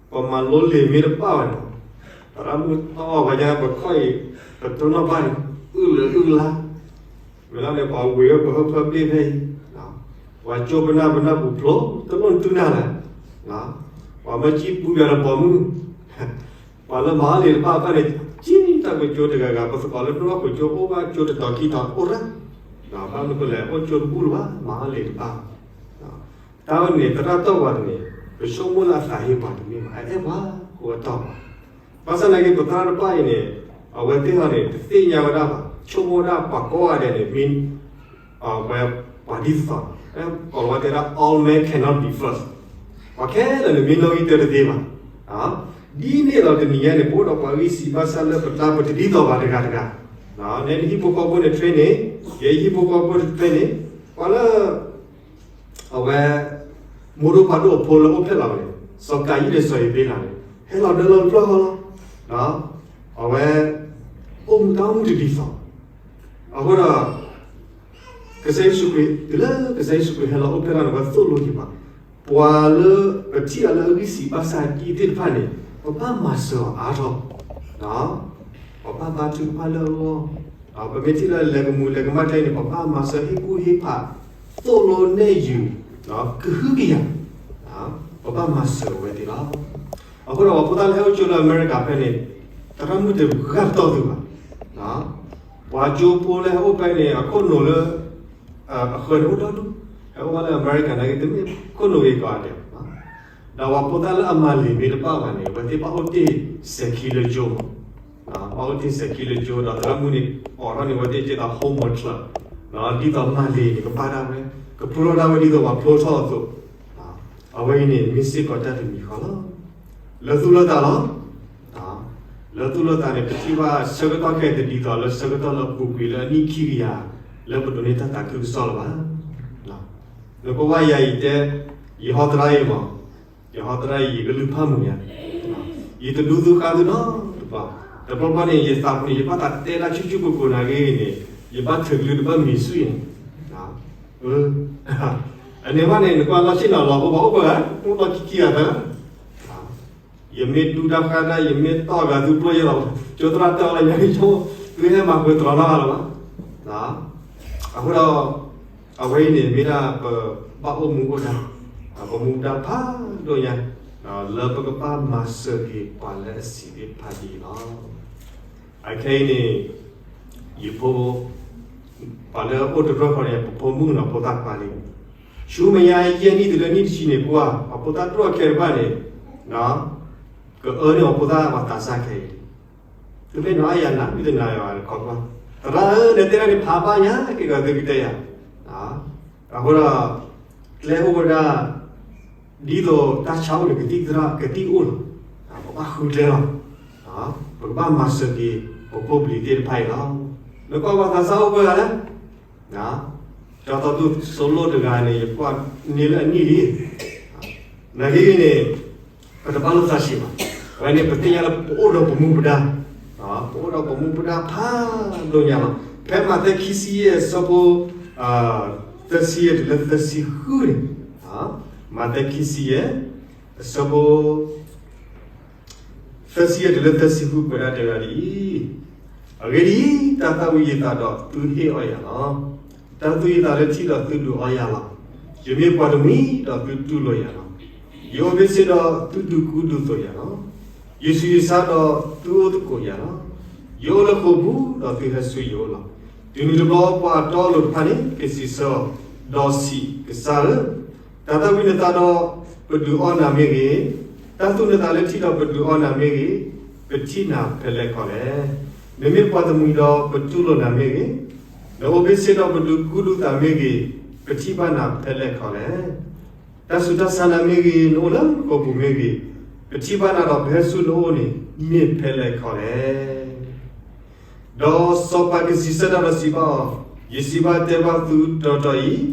မၤလိလံာ်မ့ၢ်တဘၣ်ဘၣ်န့ၣ်, သရၣ်မုၣ်တီၢ်ဝဲညါပခီၣ်အံၤ ပတိၢ်နီၣ်ဘၣ်န့ၣ် အုၣ်လၢအုၣ်လါ မ့ၢ်လီၤန့ၣ် ပှၤဝ့ၤဝဲပဟၢဖၢဘ့ၣ်ဖဲအံၤ, ပှၤကၠိပနၢ်ပနၢ်ပူၤဖျိ တလိၣ်နတုၤနၢ်လဲၣ်, ပှၤမၢကံပူၤယၤဒီးပိာ်မုၣ်, ပှၤလၢမၤအီၣ်လံာ်တဘၣ်ဖဲန့ၣ် ကံတၢ်ကၠိတဂၤဂၤ ပသကိးလၢဒိၣ်ထီၣ်ကၠိအိၣ်ဘၣ်ကၠိတတီၤခံတီၤအိၣ်ရၣ်, ဘၣ်မနုၤဃိလဲၣ် အိၣ်ကၠိတဘူၣ်လၢၤဘၣ် မၤအီၣ်လံာ်တဘၣ်ဘၣ်. တၢ်ဝဲန့ၣ် သရၣ်တီၢ်ပှၤတဂၤန့ၣ် ပဆိကမိၣ်လၢအသးဟ့ပှၤတမ့ၢ်ဘၣ် အအဲၣ်ပှၤဃိအတီၢ်ပှၤ ဘၣ်ဆၣ်သနာ်က့ ပသရၣ်တဖၣ်အံၤန့ၣ် အဝဲသ့ၣ်ဟီန့ၣ် တသ့ၣ်ညါဝဲဒၣ်ဘၣ် ဆိကမိၣ်ဝဲဒၣ်ပှၤကိးဂၤဒဲးန့ၣ် မ့ၢ် ဝဲပှၤဒ်သိးသိး ကိးလီၤဝဲတဲဒၣ် all men cannot be first ပှၤခဲလၢာ်န့ၣ် မ့ၢ်နီၣ်ဂံၢ်တၢတသ့ဘၣ်. ဒ်န့ၣ်ဒီးတနံၤညါန့ၣ် ပအိၣ်ဒီးပှၤဂံၢ်စံးဘၣ်ဆၣ်လၢပတၢ်ပတဒ်သိးဘၣ်တဂၤတဂၤ, နဲနဟံၣ်ဖိဃီဖိန့ၣ် train န့ၣ် ယဲယဟံၣ်ဖိဃီဖိ train န့ၣ် ပှၤလၢ အဝဲ မိၢ်ဒိၣ်ပၢ်ဒိၣ်အဖိလၢအိၣ်ဖျဲၣ်လီၤန့ၣ် စီၤကၤယံၣ်ဒီးစီၤဧ့ၤဘ့းလးန့ၣ် ဟဲလီၤဒၢလီၤတဖျၢၣ်ဃီလီၤ. အဝဲ အိၣ်မူတၢ်အိၣ်မူတဒ်သိး အဃိဒီး ကစၢ်ယ့ၣ်ၡူးခရံာ် တုၤလၢကစၢ်ယ့ၣ်ၡူးခရံာ်ဟဲလီၤအိၣ်ဖျဲၣ်ထီၣ်န့ၣ် ပသိၣ်လိက့ၤပှၤ, ပှၤလၢပထံၣ်အီၤလၢအဂံၢ်စံးဘၣ်ဆၣ်ဒ်သ့ၣ်တဖၣ်န့ၣ် ပဘၣ်မၤစၢၤအီၤအါထီၣ်, ပဘၣ်ဘါထုကဖၣ်လၢအဂီၢ်, ပမ့ၢ်ထံၣ်လၢလဲၤကမူၤလဲၤကမၣ်တၢ်အံၤန့ၣ် ပဘၣ်မၤစၢၤဟ့ၣ်ကူၣ်ဟ့ၣ်ဖး သိၣ်လိနဲၣ်ယုၤ ကဟုကယာ် ပဘၣ်မၤစၢၤအဝဲသ့ၣ်လီၤ. အဃိဒီးပှၤဖိသၣ်လၢဟဲအိၣ်ကၠိလၢအမဲရကၤဖဲန့ၣ် သရၣ်မုၣ်တဂၤတတီၢ်သုဘၣ်. ပှၤကၠိဖိလၢဟဲအိၣ်ဖဲန့ၣ် အခိၣ်နူာ်လၢ အဃၢၤန့ၣ်အိၣ်ဒီဒူၣ်, ဟဲအိၣ်ဘၣ်လၢအမဲရကၤနာ်က့ တမ့ၢ်ခိၣ်နူာ်ဂ့ၤကီးဒဲးဘၣ်. ဒီးပှၤဖိသၣ်လၢအမၤလံာ်မ့ၢ်တဘၣ်ဘၣ်န့ၣ် အဝဲသ့ၣ်ဘၣ်အိၣ်တ့ၢ်စဲးခံလၢကၠိမး, ဘၣ်အိၣ်တ့ၢ်စဲးခံလၢကၠိ ဒီးသရၣ်မုၣ်န့ၣ် အိးထီၣ်န့ၢ်ဝဲသ့ၣ်ကဲသိး homework club ဒ်သိးမၤလံာ်န့ၣ် ကဘၣ်ဒၣ်ဝဲ ကဖျိထီၣ်ဒၣ်ဝဲဒ်သိးပှၤဖျိထီၣ်အသိး, အဝဲအံၤန့ၣ် မ့ၢ်စ့ၢ်ကီးတၢ်တမံၤဃီလီၤ. လၢသူၣ်လၢသးလီၤ. လၢသူၣ်လၢသးန့ၣ် ပထံၣ်ဘၣ်ဆၢကတီၢ်ခဲအံၤတဒ်သိးလၢ ဆၢကတီၢ်လၢအပူၤကွံာ်လၢအနံၣ်ခံကယၤ လၢပဒိးန့ၢ်တၢ်သးခုကစီၣ်လၢၤဘၣ်. နကွၢ်ဝဲယၤအံၤတဲ, ယဟီသရၣ်အံၤမး, ယဟီသရၣ်အံၤ ယကလုၢ်ဖးမုာ်ညါ, ယတဒူသူဃါသူနီတဘျီ, တဘျီဘျီန့ၣ် ယသးပူၤန့ၣ် ယဘၣ်သးတဲတၢ်ဆူၣ်ဆူၣ်ကိၢ်ကိၢ်နာ်က့န့ၣ် ယဘၣ်ထုးကလုၢ်တဘၣ်မံၤဆူၣ်အံၤန့ၣ် အန့ၣ်ဘၣ်န့ၣ် နကွၢ်လီၢ်ဆ့ၣ်နီၤလီၤ ပဘၣ်အိၣ်ပှၤဂၤ အိၣ်လီၢ်ခံခံဂၤသၢ, ယမ့ၢ်ဒူတၢ်ဃါတၢ် ယမ့ၢ်တီၢ်ဂၤသုပျိယဲလီၤ, ကၠိသရၣ်တဲအီၤလၢညါန့ၣ် သုဟဲမၤပှဲၤတြီၤနီတဂၤလၢၤဘၣ်, အဃိဒီး အဝဲအံၤန့ၣ် မ့ၢ်ဒၣ်ပဘၣ်အိၣ်မူအိၣ်ဒါ, ပမူဒါဖးဒိၣ်ညါ လၢပကဘၣ်မၤစၢၤက့ၤပှၤလၢအဆံးသ့ၣ်တဖၣ်ဒ်အံၤလီၤ. အခဲအံၤန့ၣ် ယဖိ ပှၤလၢအအိၣ်တရၢၢ်ဃီန့ၣ် ပဖိမုၣ်နီၤ ဖိသၣ်ခွါလံ. ဆူမဲာ်ညါယဲၢ်နံၣ်တုၤလၢနံၣ်တဆံန့ၣ် ပှၤ ပှၤဖိသၣ်တရၢၢ်ခဲတဖၣ်န့ၣ် ကအၢန့ၢ်အဖိသၣ်ပှၤသးစၢ်ခဲအံၤ, သုမ့ၢ်နီၤအယၤနၤ မုၢ်တနၤယၤ ခီကွၢ်, သရၣ်ဧၢ နတဲဒၣ်န့ၣ်ဖးဘၣ်ညါ က့ၤကီးသုကတဲယၤ. အဃိဒီး ကျဲအိၣ်ဝဲဒၣ် ဒ်သိးတၢ်ဆါအိၣ်န့ၣ် ကသံၣ်သရၣ်ကသံၣ်အိၣ်လီၤ. ပဘၣ်ဃုကျဲလီၤ. ပကဘၣ်မၤစၢၤက့ၤ ပဖိပလံၤသ့ၣ်တဖၣ်အံၤလီၤ. နကွၢ်ပှၤသးစၢ်အိၣ်ပှဲၤဂၤလဲၣ်. ကၠီသီဒိၣ်စိလိၣ်တဂၤန့ၣ် ယကွၢ်န့ၢ်လၢအနံၣ်လံ. နာ်က့န့ၣ် ပတဘၣ်လိာ်သးဆံးဘၣ်. အဝဲန့ၣ် ပသ့ၣ်ညါလၢပအိၣ်ဒီးပမူပဒါ, ပအိၣ်ဒီးပမူပဒါဖးဒိၣ်ညါလီၤ. ဖဲမးသဲခံဆံယဲၢ်အဆၢဖိ သၢဆံယဲၢ်တုၤလၢသၢဆံဃုန့ၣ်, မးသဲခံဆံယဲၢ် အဆၢဖိ သၢဆံယဲၢ်တုၤလၢသၢဆံဃု ကွဲးဒၣ်တဲဝဲဒ်အံၤ, အဂ့ၢ်ဒ်အံၤ, တၢ်သၣ်ဝံၤယသးဒီးသုဟ့ၣ်အီယၤလီၤ. တၢ်သူၣ်ယသးလၢထံဒီးသုဒုးအီယၤလီၤ. ယမ့ၢ်ပှၤတမှံၤဒီးသုတူၢ်လိာ်ယၤလီၤ. ယအိၣ်ဘ့ၣ်ဆ့ဒီးသုဒုးကူဒုးသိးယၤလီၤ. ယဆူးယဆါဒီးသုအိၣ်သကိးယၤလီၤ. ယအိၣ်လၢဃိာ်ပူၤဒီးသုဟဲဆူယအိၣ်လီၤ. တုၤနုၤတဘျီပှၤအတီအလိၤတဖၣ်န့ၣ် ကစံးဆၢအီၤ, ဒီးစံး, ကစၢ်ဧၢ, တၢ်သၣ်ဝံၤနသးဒီးပဒုးအီနၤမ့ၢ်ဂ့ၤ, တၢ်သူၣ်နသးလၢထံဒီးပဒုးအီနၤမ့ၢ်ဂ့ၤ, ပထံၣ်နၤဖဲလဲၣ်ခီလဲၣ်. နမ့ၢ်ပှၤတမှံၤဒီးပတူၢ်လိာ်နၤမ့ၢ်ဂ့ၤ, နအိၣ်ဘ့ၣ်ဆ့ဒီးပဒုးကူဒုးသးမ့ၢ်ဂ့ၤ, ပထံၣ်ဘၣ်နၤဖဲလဲၣ်ခီလဲၣ်. တၢ်ဆူးတၢ်ဆါနၤမ့ၢ်ဂ့ၤ, နအိၣ်လၢဃိာ်ပူၤမ့ၢ်ဂ့ၤ, ပထံၣ်ဘၣ်နၤဒီးပဟဲဆူနအိၣ်န့ၣ် မ့ၢ်ဖဲလဲၣ်ခီလဲၣ်. ဒီးစီၤပၤကစံးဆၢတၢ်ဒီးစံးဘၣ်အီၤ, ယစံးဘၣ်တဲဘၣ်သုတီတီအံၤ,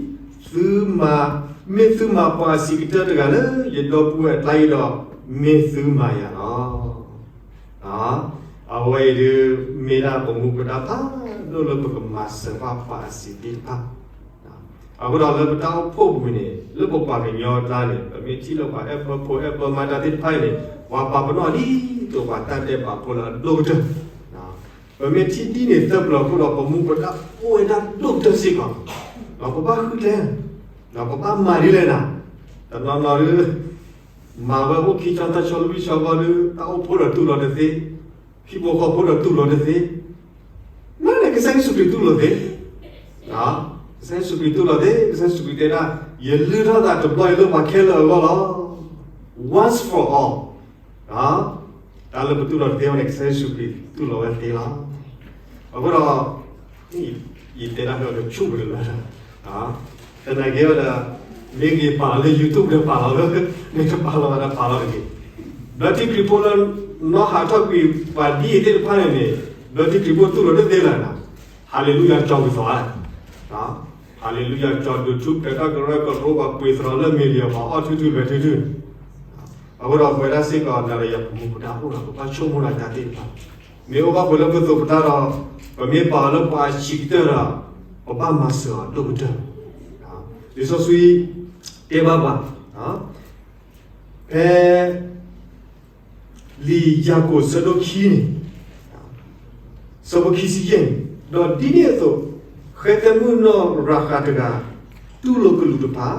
သုမၤ, မ့ၢ်သုမၤပှၤအဆံးကတၢၢ်တဂၤလၢယဒီပုၢ်ဝဲၢ်အကျါအံၤဒီး, မ့ၢ်သုမၤယၤလီၤ. အဝဲအံၤဒုး မ့ၢ်ဒၣ်ပမူပဒါဖးဒိၣ်လၢပကမၤစၢၤဘၣ်ပှၤအဆံးသ့ၣ်တဖၣ်. အဃိဒီးလၢပတၢ်အိၣ်ဖှိၣ်ပူၤန့ၣ် လၢပပှၤကညီအကျါန့ၣ် ပမ့ၢ်ထံၣ်လၢပှၤအဲၣ်ပၢဖိအဲၣ်ပၢမၤတၢ်သ့ၣ်တဖၣ်အံၤန့ၣ် ပှၤပာ်ပနီၣ်ဒ်သိးပှၤတၢ်ဒဲးဘးဖိလၢအဒိၣ်ကတၢၢ်. ပမ့ၢ်ထံၣ်ဒ်န့ၣ်သၢပျၢၤအဃိဒီး ပမူပဒါအိၣ်ဝဲဒၣ်ဒိၣ်ကတၢၢ်စ့ၢ်ကီး, ဒီးပဘၣ်ဃုကျဲ, ဒီးပဘၣ်မၤဒ်လဲၣ်နၤ, တနီၤနီၤဒုး မၤဝဲအိၣ်ခံဆီတၢ်ဆီလီၤဝံၣ်ဆီဘီဒုး တၢ်အိၣ်ဖှိၣ်ဒီးတူၢ်လိာ်တသ့, ဟံၣ်ဖိဃီဖိဒီးတူၢ်လိာ်တသ့, မ့ၢ်န့ၣ် ကစၢ်ယ့ၣ်ၡူးခရံာ်တူၢ်လိာ်သ့, ကစၢ်ယ့ၣ်ၡူးခရံာ်တူၢ်လိာ်သ့, ကစၢ်ယ့ၣ်ၡူးခရံာ်တဲဒၣ်, ယလုၢ်ထီၣ်သးတဘျီအံၤလၢပှၤခဲလၢာ်အဂီၢ်လီၤ. Once for all. တၢ်လၢပတူၢ်လိာ်တသ့ဝဲန့ၣ် ကစၢ်ယ့ၣ်ၡူးခရံာ်တူၢ်လိာ်ဝဲသ့လီၤ. အဃိဒီး ယတဲဒၣ်ဒီးကဆူၣ်ပတလၢာ်, သနာ်က့ဝဲဒီး မ့ၢ်ဂ့ၤပာ်လီၤလၢ YouTube ဒီးပာ်လီၤလၢ မ့ၢ်တပာ်လီၤဘၣ်ဒီးပာ်လီၤတဂ့ၤ. ဘျၢထံခရံာ်ဖိလၢနီၢ်ဟးထီၣ်ကွံာ်ပှၤဒ်အံၤသ့ၣ်တဖၣ်န့ၣ်န့ၣ် ဘျၢထံခရံာ်ဖိတူၢ်လိာ်တသ့လၢၤနီၤ. ဟၤလ့လူယၤကၠီၤဝံၤသီဧါ, ဟၤလ့လူယၤကၠီၤဒုးထူ ဖျဲးထီၣ်ကရၢကရိ ပှၤပှ့ၤသရၣ်လၢ million ပှၤအီၣ်ထူထူလွဲၤထူထူ အဃိဒီးပဝဲဒၣ်စ့ၢ်ကီး နၤဒီးယၤပမူပဒါအိၣ်ဒီး ပဘၣ်ဆိကမိၣ်ဒီးတၢ်သ့ၣ်တဖၣ်, မ့ၢ်အိၣ်ဘၣ်ပှဲၤလၢပသိးပတၢ်ဒီး ပမ့ၢ်ပာ်အီၤလၢပှၤအဆံးကတၢၢ်ဒီး ပဘၣ်မၤစၢၤအီၤဒိၣ်ကတၢၢ်. လံာ်စီဆှံတဲဘၣ်ပှၤ ဖဲ လံာ်ယၤကိာ်ဆၢဒိၣ်ခံန့ၣ် ဆၢဖိခံဆံယဲၢ်န့ၣ်, ဒီးဒ်န့ၣ်အသိး ဃဲသဲမုၣ်နီၢ်ရၤဃးတဂၤ တူၢ်လိာ်ကလူးတဖၣ်,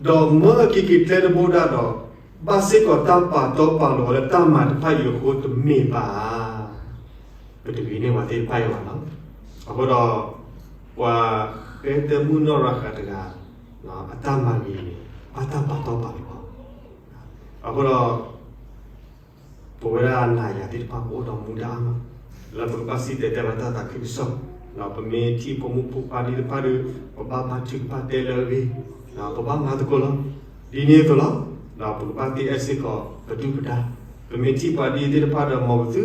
ဒီးမၢအက့ၤက့ၤကျဲတဘိဒၣ်ဒီး ဘၣ်စ့ၢ်ကီးတၢ်ပာ်တီပာ်လိၤအီၤလၢတၢ်မၤတဖၣ်အံၤအဃိတမ့ၢ်ဘၣ်ဧါ. ပတဂ့ၤန့ၢ်ပှၤသ့ၣ်တဖၣ်အံၤဘၣ်နီၤ. အဃိဒီး ပှၤဃဲသဲမုၣ်နီၢ်ရၤဃးတဂၤ အတၢ်မၤဂ့ၤန့ၣ် ဘၣ်တၢ်ပာ်တီပာ်လိၤအီၤ. အဃိဒီး ပဝဲဒၣ်နၤယၤသ့ၣ်တဖၣ် ပအိၣ်ဒီးမူဒါအါမး လၢပကဘၣ်စံၣ်တဲၤတဲလီၤတၢ်သးခုကစီၣ်, ပမ့ၢ်ထံၣ်ဖိမုၣ်ဖိခွါသ့ၣ်တဖၣ်ဒီး ပဘၣ်ဘါထုကဖၣ်တဲလၢအဂ့ၤ, ပဘၣ်မၤသကိးလီၤ. ဒ်န့ၣ်အသိးလီၤ, ပကဘၣ်သ့အဲၣ်စ့ၢ်ကီးပဒုၣ်ပဒါ, ပမ့ၢ်ထံၣ်ပှၤဒ်အံၤသ့ၣ်တဖၣ်ဒီး မ်ပသု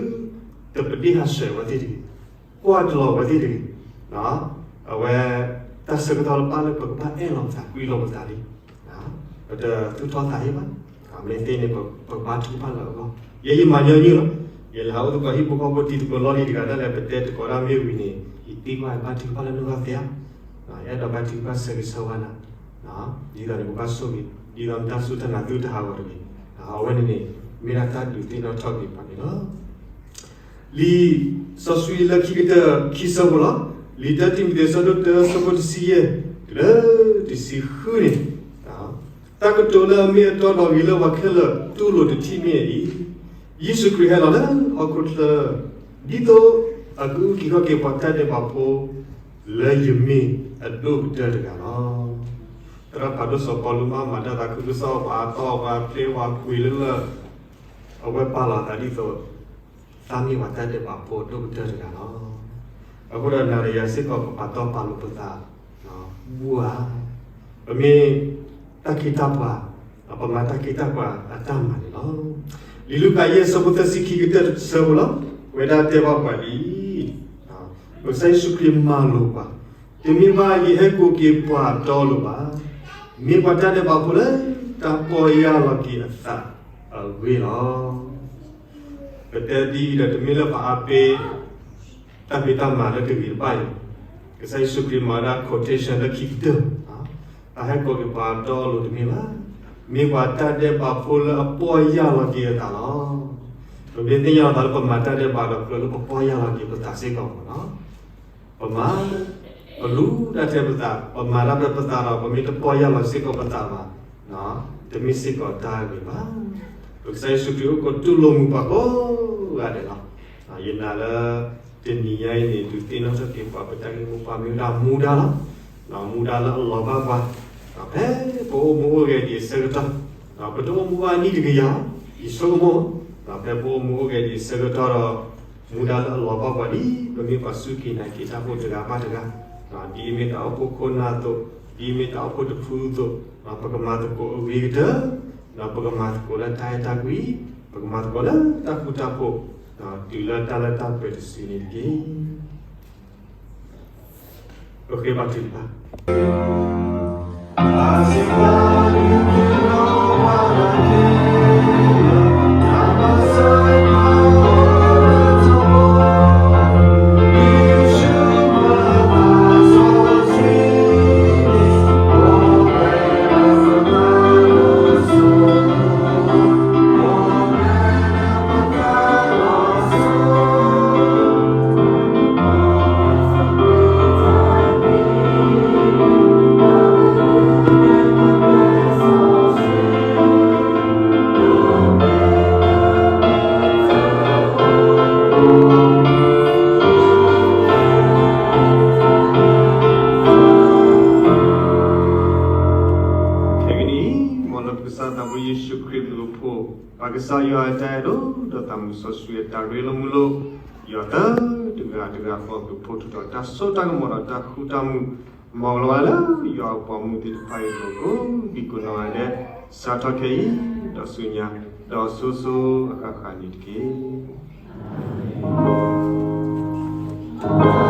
တပဒ့ၣ်ဟးဆှဲးဝဲသ့ၣ်တဂ့ၤ, ကွၢ်တလီၤဝဲသ့ၣ်တဂ့ၤ. အဝဲ တၢ်ဆၢကတီၢ်လၢပၢ်လၢပကဘၣ်အဲၣ်လီၤပသး ကွံလီၤပသးလံ. ပတသူၣ်ထီၣ်သးဟ့ဘၣ်, မ့ၢ်သ့န့ၣ် ပကဘါထုကဖၣ်လၢအဂီၢ်. ယဲယမၤညီနုၢ်လီၤ, ယလဲၤဟးအိၣ်သကိးဟံၣ်ဖိဃီဖိ တံၤသကိးလီၢ်လံၤတဂၤဒၣ်လဲာ် ပတဲသကိးတၢ်မ့ၢ်ဝံၤန့ၣ် ယသံကွၢ်ဘါထုကဖၣ်လၢနဂီၢ်သ့ဧါ. ယအဲၣ်ဒိးဘါထုကဖၣ်ဆၢဂ့ၤဆၢဝါနၤ, ဒ်သိးန့ၣ် ပဘၣ်ဆိၣ်ဂ့ၤ, ဒ်သိးနတၢ်စူၢ်တၢ်နာ်သုတဟးဂီၤတဂ့ၤ. အဝဲန့ၣ်န့ၣ် မ့ၢ်ဒၣ်တၢ်ဒုးသ့ၣ်နီၣ်ထီၣ်က့ၤပှၤန့ၣ်လီၤ. လံာ်စီဆှံလၢခံကတၢၢ်ခံဆၢဖိလီၤ. လံာ်တၢတံၤမသ့း အဆၢဒိၣ်တၢ အဆၢဖိတဆံယဲၢ် တုၤလၢတဆံဃုန့ၣ်, တၢ်ကတိၤလၢအမ့ၢ်အတီဒီးဂ့ၤလၢပှၤခဲလၢာ်တူၢ်လိာ်တထံၣ်မ့ၢ်အံၤ, ယ့ၣ်ၡူးခရံာ်ဟဲလီၤလၢဟီၣ်ခိၣ်ချၢ, ဒ်သိးအကအုၣ်က့ၤခီၣ်က့ၤပှၤတၢ်ဒဲးဘးဖိ လၢယမ့ၢ်အဒိၣ်ကတၢၢ်တဂၤလီၤ. သရၣ်ဖးဒိၣ်စီၤပီလူးမၤမၤတၢ်သးခုကစီၣ် ပှၤအတီပှၤဖျ့ပှၤကွံာ်လၢလၢ အဝဲပာ်လီၤသးဒ်သိး သးမ့ၢ်ပှၤတၢ်ဒဲးဘးဖိအဒိၣ်ကတၢၢ်တဂၤလီၤ. အဃိဒီးနၤဒီးယၤစ့ၢ်ကီး ပပာ်တီပာ်လိၤပသး ဘူးဧါ. ပမ့ၢ်တၢ်ခ့တၢ်ပှၤ, ပမၤတၢ်ခ့တၢ်ပှၤအတၢ်မၤန့ၣ်လီၤ. လံာ်လူၤကၣ်ယဲၢ် အဆၢဖိသၢဆံခံ ကတၢၢ်တဆၢဖိလီၤ. ပဝဲဒၣ်တဲဘၣ်ပှၤဒ်အံၤ, ပကစၢ်ယ့ၣ်ၡူးခရံာ်မၤလိာ်ပှၤ, တမ့ၢ်ဘၣ်ယဟဲကိးက့ၤပှၤအတီအလိၤဘၣ်. မ့ၢ်ပှၤတၢ်ဒဲးဘးဖိလၢတၢ်ပီၢ်ယၢ်လီၤက့ၤအသးအဂ့ၢ်လီၤ. ပတဲဒ်အံၤဒီး တမ့ၢ်လၢပအါပ့ၤ တၢ်ဖံးတၢ်မၤလၢတဂ့ၤတဘၣ်အံၤ, ကစၢ်ယ့ၣ်ၡူးခရံာ်မၤဝဲဒၣ် quotation လၢခံကတၢၢ်, တၢ်ဟဲကိးက့ၤပှၤအတီအလိၤတမ့ၢ်ဘၣ်, မ့ၢ်ပှၤတၢ်ဒဲးဘးဖိလၢအပီၢ်ယၢ်လီၤက့ၤအသးလီၤ. ပမ့ၢ်သ့ၣ်ညါလီၤသးလၢပမၤတၢ်ဒဲးဘးဒီး ကြၢးလၢပပီၢ်ယၢ်လီၤက့ၤပသးစ့ၢ်ကီးမ့ၢ်နီၤ. ပမၤ ပလူၤတၢ်ထဲပသး, ပမၤတၢ်ဖဲပသးဒီး ပမ့ၢ်တပီၢ်ယၢ်လီၤစ့ၢ်ကီးပသးဘၣ်, တမ့ၢ်စ့ၢ်ကီးတၢ်ဂ့ၤဘၣ်. ပကစၢ်ယ့ၣ်ၡူးခရံာ်အိၣ်ကိးတူၢ်လိာ်မုာ်ပှၤကိးဂၤဒဲးလီၤ. ယနာ်လၢ တနံၤညါအံၤန့ၣ် ဒုးသ့ၣ်နီၣ်ထီၣ်က့ၤပှၤ ပတၢ်ဂ့ၢ်မိၢ်ပှၢ်မ့ၢ်ဝဲဒၣ်မူဒါလီၤ. မူဒါလၢအလီၤဘၣ်ပှၤ, ဖဲပအိၣ်မူအိၣ်ဂဲၤဒံးအဆၢကတီၢ်, ပတအိၣ်မူဘၣ်နံၣ်တကယၤ, ယဆိကမိၣ်, ဖဲပအိၣ်မူအိၣ်ဂဲၤဒံးအဆၢကတီၢ်ဒီး မူဒါလၢအလီၤဘၣ်ပှၤဒ် ပမ့ၢ်ပှၤစူၢ်က့ၤနာ်က့ၤတၢ်ဖိတဂၤဘၣ်တဂၤ, ဒ်အမ့ၢ်တၢ်အိၣ်ဖှိၣ်ခိၣ်နၢ်အသိး, ဒ်အမ့ၢ်တၢ်အိၣ်ဖှိၣ်တဖုအသိး, ပကမၤသကိးအဂ့ၤကတၢၢ်, ပကမၤသကိးလၢတၢ်အဲၣ်တၢ်ကွံ, ပကမၤသကိးလၢတၢ်ဃူတၢ်ဖိး, တုၤလၢတၢ်လၢတၢ်ပှဲၤတစုန့ၣ်တက့ၢ်. ပဃ့ဘါထုကဖၣ်.ခဲကနံၣ်အံၤ မ်လၢပကစၢ်သးဘိယ့ၣ်ၡူးခရံာ်ဘျုးဖှိၣ်, ပကစၢ်ယွၤအတၢ်အဲၣ်ဒိၣ်ဒီးသးမုၢ်စီဆှံအတၢ်ရ့လိာ်မုာ်လိာ်, ယွၤသၢတဂၤတဂၤဃီ ဘျုးဖှိၣ်ထူးထီၣ်တၢ်စိတၢ်ကမီၤဒီးတၢ်ဃူတၢ်မုာ်, မ်လီၤဝဲလၢယွၤအပှၤမူသ့ၣ်တဖၣ်အံၤ ကိးဒံကိးနီၢ်ဂၤဒဲး, စးထီၣ်ခဲအံၤ ဒီးဆူညါ, ဒီးစိၤစိၤအဃၣ်ဃၣ်န့ၣ်တက့ၢ်.